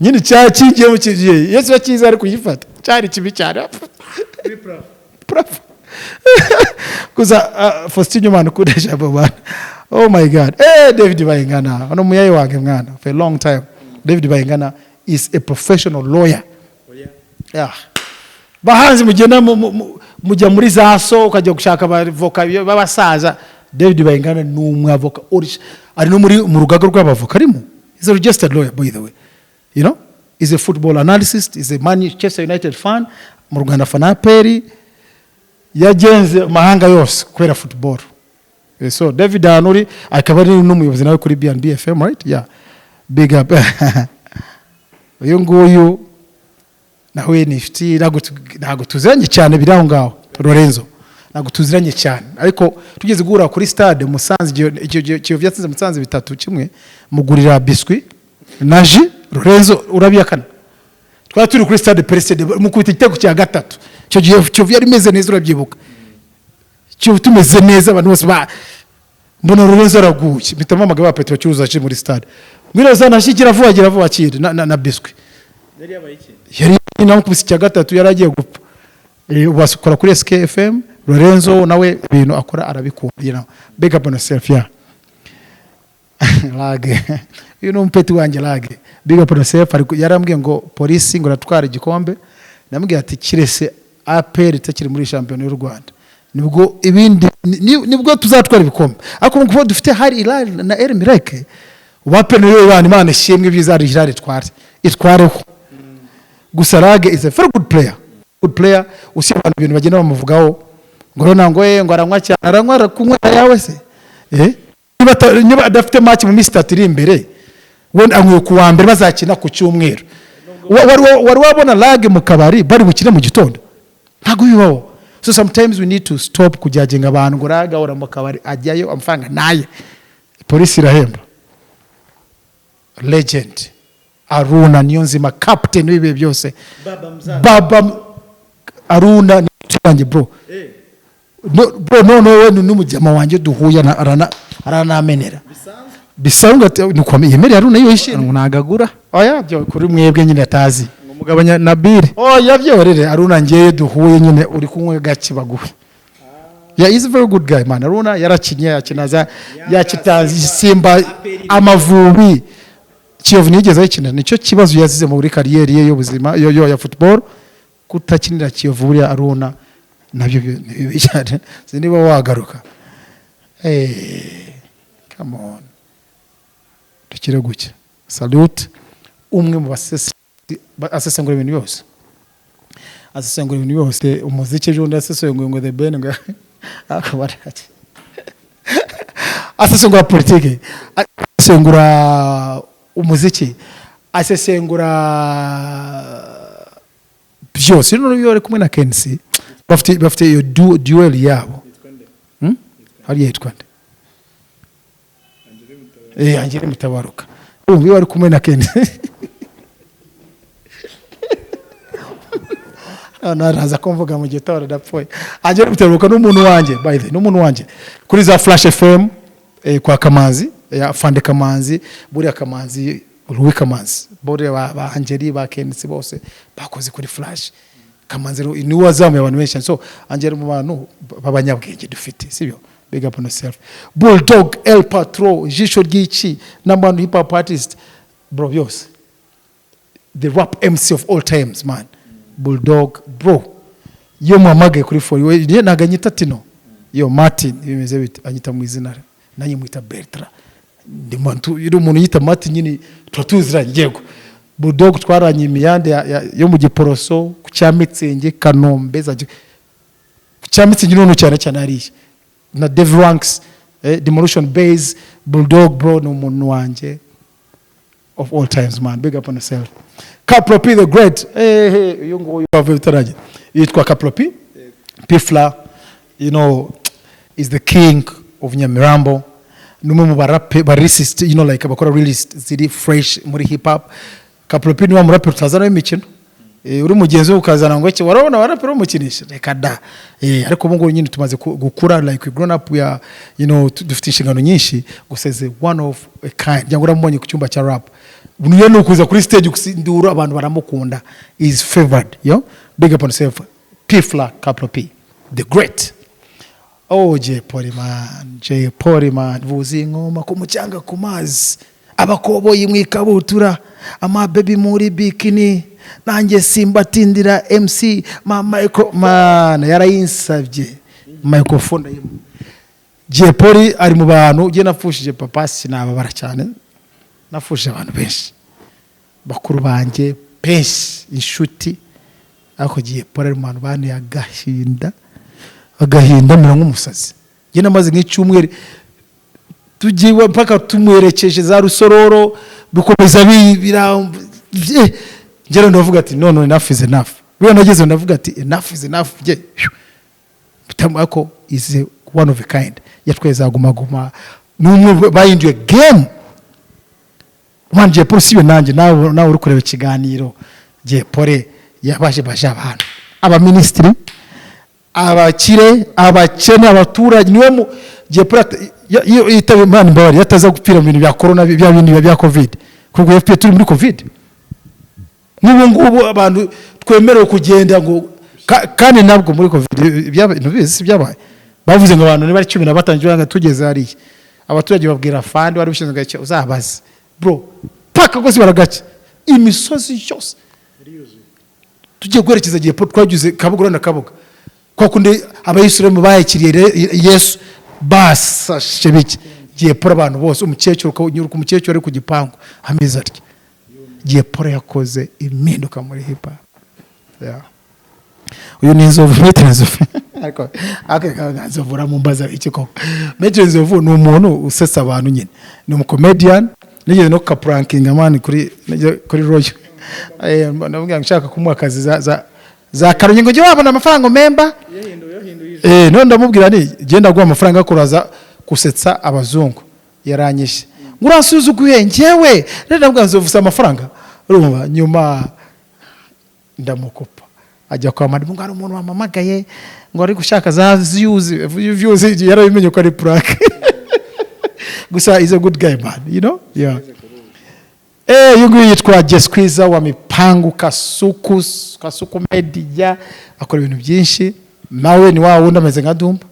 nyine, cya kigiyemo kigiye, iyo kiba cyiza ari kugifata, cyari kibi cyane. Plafond. Gusa Faustin Nyumana ukuresha abo bantu, oh my God. David Bayingana hano, muyayi wange mwana for a long time. David Bayingana is a professional lawyer, yeah. Bahanzi mugenda mujya muri za so, ukajya gushaka abavoka b'abasaza. David Bayingana ni umwavoka ari no muri mu rugaga rw'abavoka arimo. Is a registered lawyer, by the way. Is a football analyst, is a Manchester United fan. Mu Rwanda afana APR. Yagenze amahanga yose kubera football. So David Hanuri akaba ari n'umuyobozi nawe kuri B&B FM, right? Yeah, big up. Uyu nguyu nawe ni inshuti, ntabwo tuziranye cyane, biri aho ngaho. Lorenzo ntabwo tuziranye cyane, ariko tugeze guhura kuri stade Musanze, icyo gihe Kiyovu yatsinze Musanze 3-1, mugurira biscuit na jus. Lorenzo, urabiyakana? Twari turi kuri stade Pereside, mukubita igitego cya gatatu. Icyo gihe Kiyovu yari imeze neza, urabyibuka? Kiyovu tumeze neza, abantu bose ba mbona Lorenzo araguye, mpita mpamagara ba petit bacuruza jus muri stade: "Ngwino zana jus, gira vuba, gira vuba, kiri na biscuit." Yari namukubise icya gatatu, yari agiye gupfa. Basukora kuri SKFM. Lorenzo nawe ibintu akora arabikunda. Big up on yourself. Yeah, Lage, uyu ni umupeti wanjye. Lage, big up on yourself. Ariko yarambwiye ngo Polisi ngo ratwara igikombe. Namubwiye ati: "Kirese APR itakiri muri shampiyona y'u Rwanda, nibwo ibindi nibwo tuzatwara ibikombe." Ariko kuko dufite hari Hilal na El Merreikh, ubu APR niyo Imana, Imana ishimwe, ibyiza hari Hilal itware, itwareho. Gusa Lage is a very good player, good player. Usibye abantu ibintu bagenda bamuvugaho ngo rona ngo ngo aranywa cyane, aranywa, arakunywa yawe se? Niba adafite match mu minsi 3 iri imbere, wenda anywe ku wa mbere, bazakina ku cyumweru. Wari wabona Lage mu kabari bari bukine mu gitondo? Ntabwo bibaho. So sometimes we need to stop kujudginga abantu ngo Lage ahora mu kabari. Ajyayo amafaranga naye, Polisi irahemba. Legend Aruna Niyonzima, captain w'ibihe byose, baba Aruna ni inshuti yanjye, bro. No, bro, none we n'umujyama wanjye duhuye aranamenera bisanzwe, ati nuko yemereye Aruna yo yishimye. Ngo nagagura. Oya, byo kuri mwebwe nyine atazi. Ngo mugabanya na bire. Oya, byorere. Aruna ngewe duhuye nyine uri kunywa gake baguhe. Yeah, he's a very good guy, man. Aruna yarakinye, yakina za yakita Simba, Amavubi, Kiyovu ntiyigeze ayikina. Nicyo kibazo yazize muri carrière ye y'ubuzima yo ya football, kutakinira Kiyovu. Buriya Aruna nabyo ni bibi cyane. Sinzi niba wagaruka. Come on, dukire gucya. Salute umwe mu basesi asesengura ibintu byose, asesengura ibintu byose, umuziki. Ejo bundi asesenguye ngo The Ben ngo akaba ari asesengura politiki, asesengura umuziki, asesengura byose. Noneho iyo bari kumwe na KNC, bafite iyo duel yabo. Hariya yitwa nde? Angele Mutabaruka. Urumva iyo bari kumwe na KNC, noneho araza kumvuga mu gitondo ndapfuye. Angele Mutabaruka n'umuntu wanjye, by the way, n'umuntu wanjye kuri za Flash FM, kwa Kamanzi, Fande Kamanzi. Buriya Kamanzi, Louis Kamanzi, buriya ba Angeli, ba KNC bose bakoze kuri Flash. Kamanzi rero niwe wazamuye abantu benshi. So Angeli mu bantu b'abanyabwenge dufite, sibyo? Big up on yourself. Bulldog, El Patro, ijisho ry'iki, number one hip hop artist, bro, byose, the rap MC of all times, man. Bulldog, bro, iyo muhamagaye kuri phone we ntabwo anyita Tino yo Martin, bimeze bite? Anyita mu izina rye, nanjye mwita Bertrand. Ndi uri umuntu yita Martin nyine tuba tuziranye. Yego, Bulldog twaranye imihanda yo mu Giporoso, ku cya Mitsingi, Kanombe, za ku cya Mitsingi noneho cyane cyane hariya na Dave Ranks, Demolition Base. Bulldog, bro, ni umuntu wanjye of all times, man. Big up on yourself. Capro P the Great. Uyu nguyu bavuye bitaragera, yitwa Capro P, P Fla, is the king of Nyamirambo. Ni umwe mu barape ba lyricist, like abakora lyrics ziri fresh muri hip hop. Capro P ni wa muraperi utazana imikino. Uri mugenzi we ukazana ngo iki, warabona abaraperi bamukinisha, reka da. Ariko ubu ngubu nyine tumaze gukura, like we grown up, we are, dufite inshingano nyinshi. Gusa is one of a kind. Cyangwa uramubonye ku cyumba cya rap, niyo ni ukuza kuri stage gusindura abantu baramukunda, is favored yo. Big up on yourself, P Fla, Capro P the Great. Oh, Jay Polly man, Jay Polly man, vuza ingoma ku mucanga, ku mazi, abakoboyi mu ikabutura, amabebi muri bikini, nanjye simbatindira. MC ma micro man yarayinsabye microphone, ndayimuha. Jay Polly ari mu bantu, njye napfushije papa sinababara cyane, napfushije abantu benshi, bakuru banjye benshi, inshuti, ariko Jay Polly ari mu bantu banteye agahinda, agahinda mera nk'umusazi. Njye namaze nk'icyumweru tugiye mpaka tumwerekeje za Rusororo, bikomeza bira. Njye ndavuga ati: "No, no, enough is enough." Buriya nageze ndavuga ati: "Enough is enough." Njye ariko is one of a kind, yatwaye za Guma Guma, ni umwe bahinduye game man. Jay Polly, sibe nanjye, nawe uri kureba ikiganiro, Jay Polly yabaje baje abantu, abaminisitiri, abakire, abakene, abaturage, niwe mu Jay Polly iyo yitaba Imana, imbabare, yataza gupfira mu bintu bya corona, bya bindi bya COVID, kuko FPR turi muri COVID. Nk'ubu ngubu abantu twemerewe kugenda ngo kandi nabwo muri COVID ntubizi byabaye, bavuze ngo abantu niba ari 15 cyangwa tugeze hariya, abaturage babwira fandi wari ushinzwe icyo, uzabaze bro, paka rwose baragaca imisozi yose tugiye guherekeza igihe twagize Kabuga na Kabuga, kwa kundi Abayisilamu bayakiriye Yesu basashe bike. Gihe Paul abantu bose, umukecuru ukanyuruka, umukecuru ari ku gipangu ameze atya. Gihe Paul yakoze impinduka muri hip hop. Yeah. Uyu ni Inzovu, Maître Nzovu. Ariko Nzovu uramumbaza iki koko? Maître Nzovu ni umuntu usetsa abantu nyine, ni umucomedian. Nigeze no kaprankinga man kuri Royal. Ndavuga ngo nshaka kumuha akazi za Karongi, ngo jye wabona amafaranga memba. None ndamubwira ni genda guha amafaranga yo kuraza gusetsa abazungu, yaranyishe ngo uransuzuguye njyewe. Rero ndamubwira: "Nzovu, si amafaranga." Urumva nyuma ndamukupa ajya kwa madamu ngo hari umuntu wampamagaye ngo ari gushaka za views, yarabimenye ko ari prank. Gusa is a good guy man. Yeah. Uyu nguyu yitwa Jesquiza wa Mipangu, Kasuku, Kasuku Media, akora ibintu byinshi. Nawe ni wa wundi ameze nka Dumba.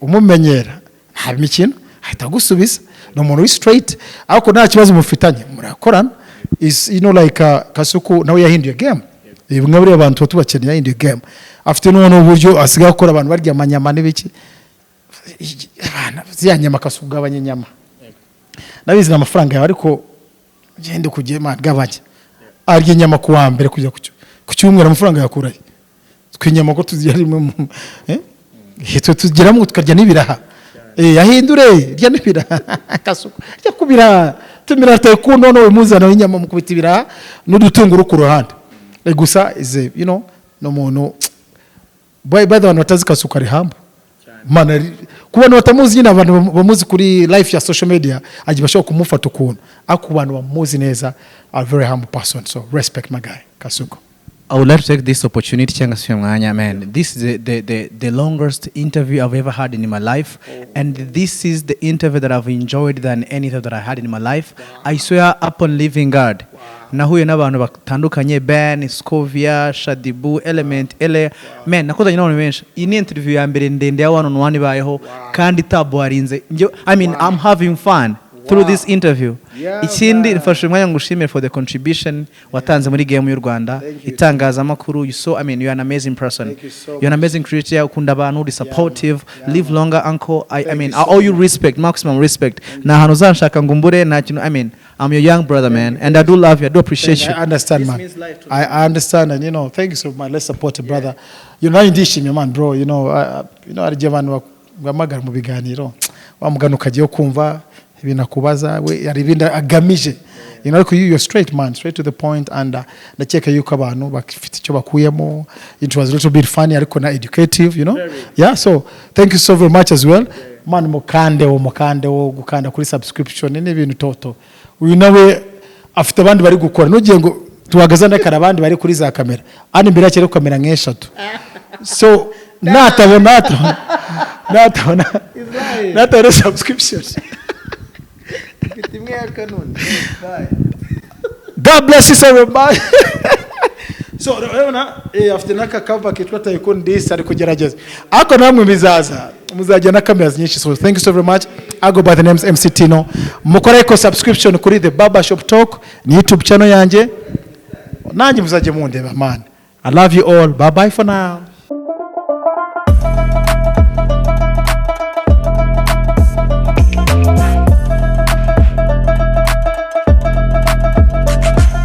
Umumenyera nta mikino, ahita agusubiza, ni umuntu uri straight, ariko nta kibazo mufitanye, murakorana. Is like Kasuku nawe yahinduye game. Bimwe buriya abantu tuba tubakeneye, yahinduye game, afite n'ubu buryo asigaye akora abantu barya amanyama n'ibiki. Abana, ziriya nyama, Kasuku gabanya inyama, nabizi ni amafaranga yawe, ariko gende kugiye man, gabanya. Arya inyama ku wa mbere kujya ku cyumweru, amafaranga yakuraye? Twe inyama ko tuzirya rimwe twe tugeramo tukarya n'ibiraha. Ahindure, rya n'ibiraha. Kasuku, rya ku biraha, tumira taekwondo, none muzana w'inyama mukubita ibiraha n'udutunguru ku ruhande. Gusa is a, ni umuntu by the way, abantu batazi Kasuku ari humble man. Ku bantu batamuzi nyine, abantu bamuzi kuri life ya social media agiye bashobora kumufata ukuntu, ariko ku bantu bamuzi neza, a very humble person. So respect my guy Kasuku. I would like to take this opportunity cyangwa se uyu mwanya, man. This is the longest interview I've ever had in my life, and this is the interview that I've enjoyed than anything that I had in my life. I swear upon living God. Nahuye n'abantu batandukanye, Ben, Scovia, Shaddyboo, Element Eleeeh, man, nakozanye n'abantu benshi. Iyi ni interview ya mbere ndende ya one on one ibayeho kandi itaborinze. I mean, I'm having fun through this interview. Ikindi, mfashe umwanya ngo ushimire for the contribution watanze muri game y'u Rwanda, itangazamakuru. You so, I mean, you are an amazing person. Thank you so You're an amazing creator, ukunda abantu, uri supportive. Live longer, uncle. I mean, I owe you respect, maximum respect. Nta hantu uzanshaka ngo umbure, nta kintu. I mean, I'm your young brother, man, and I do love you, I do appreciate you. I understand, This man. means life to I understand, and thank you so much. Let's support a brother. Nawe ndishimye man, bro. Hari igihe abantu bahamagara mu biganiro, wa mugani ukagiye kumva Ibintu akubaza we hari ibindi agamije, ariko you, you're straight man, straight to the point, and ndakeka yuko abantu bafite icyo bakuyemo. It was a little bit funny ariko na educative. Yeah, so thank you so very much as well, man. Mukande wo, mukande wo gukanda kuri subscription n'ibintu toto. Uyu nawe afite abandi bari gukora, nugiye ngo tuhagaze n'akara, abandi bari kuri za kamera hano imbere yacu, kamera nk'eshatu. So natabona subscription. Mfite imwe ya Canon. God bless you so much. So urabona afite n'aka cover kitwa Tycoon This, ari kugerageza, ariko namwe bizaza, muzajya na cameras nyinshi. So thank you so very much. I go by the names MC Tino. Mukore ko subscription kuri The Barber Shop Talk, ni YouTube channel yanjye, nanjye muzajye mundeba, man. I love you all. Bye bye for now.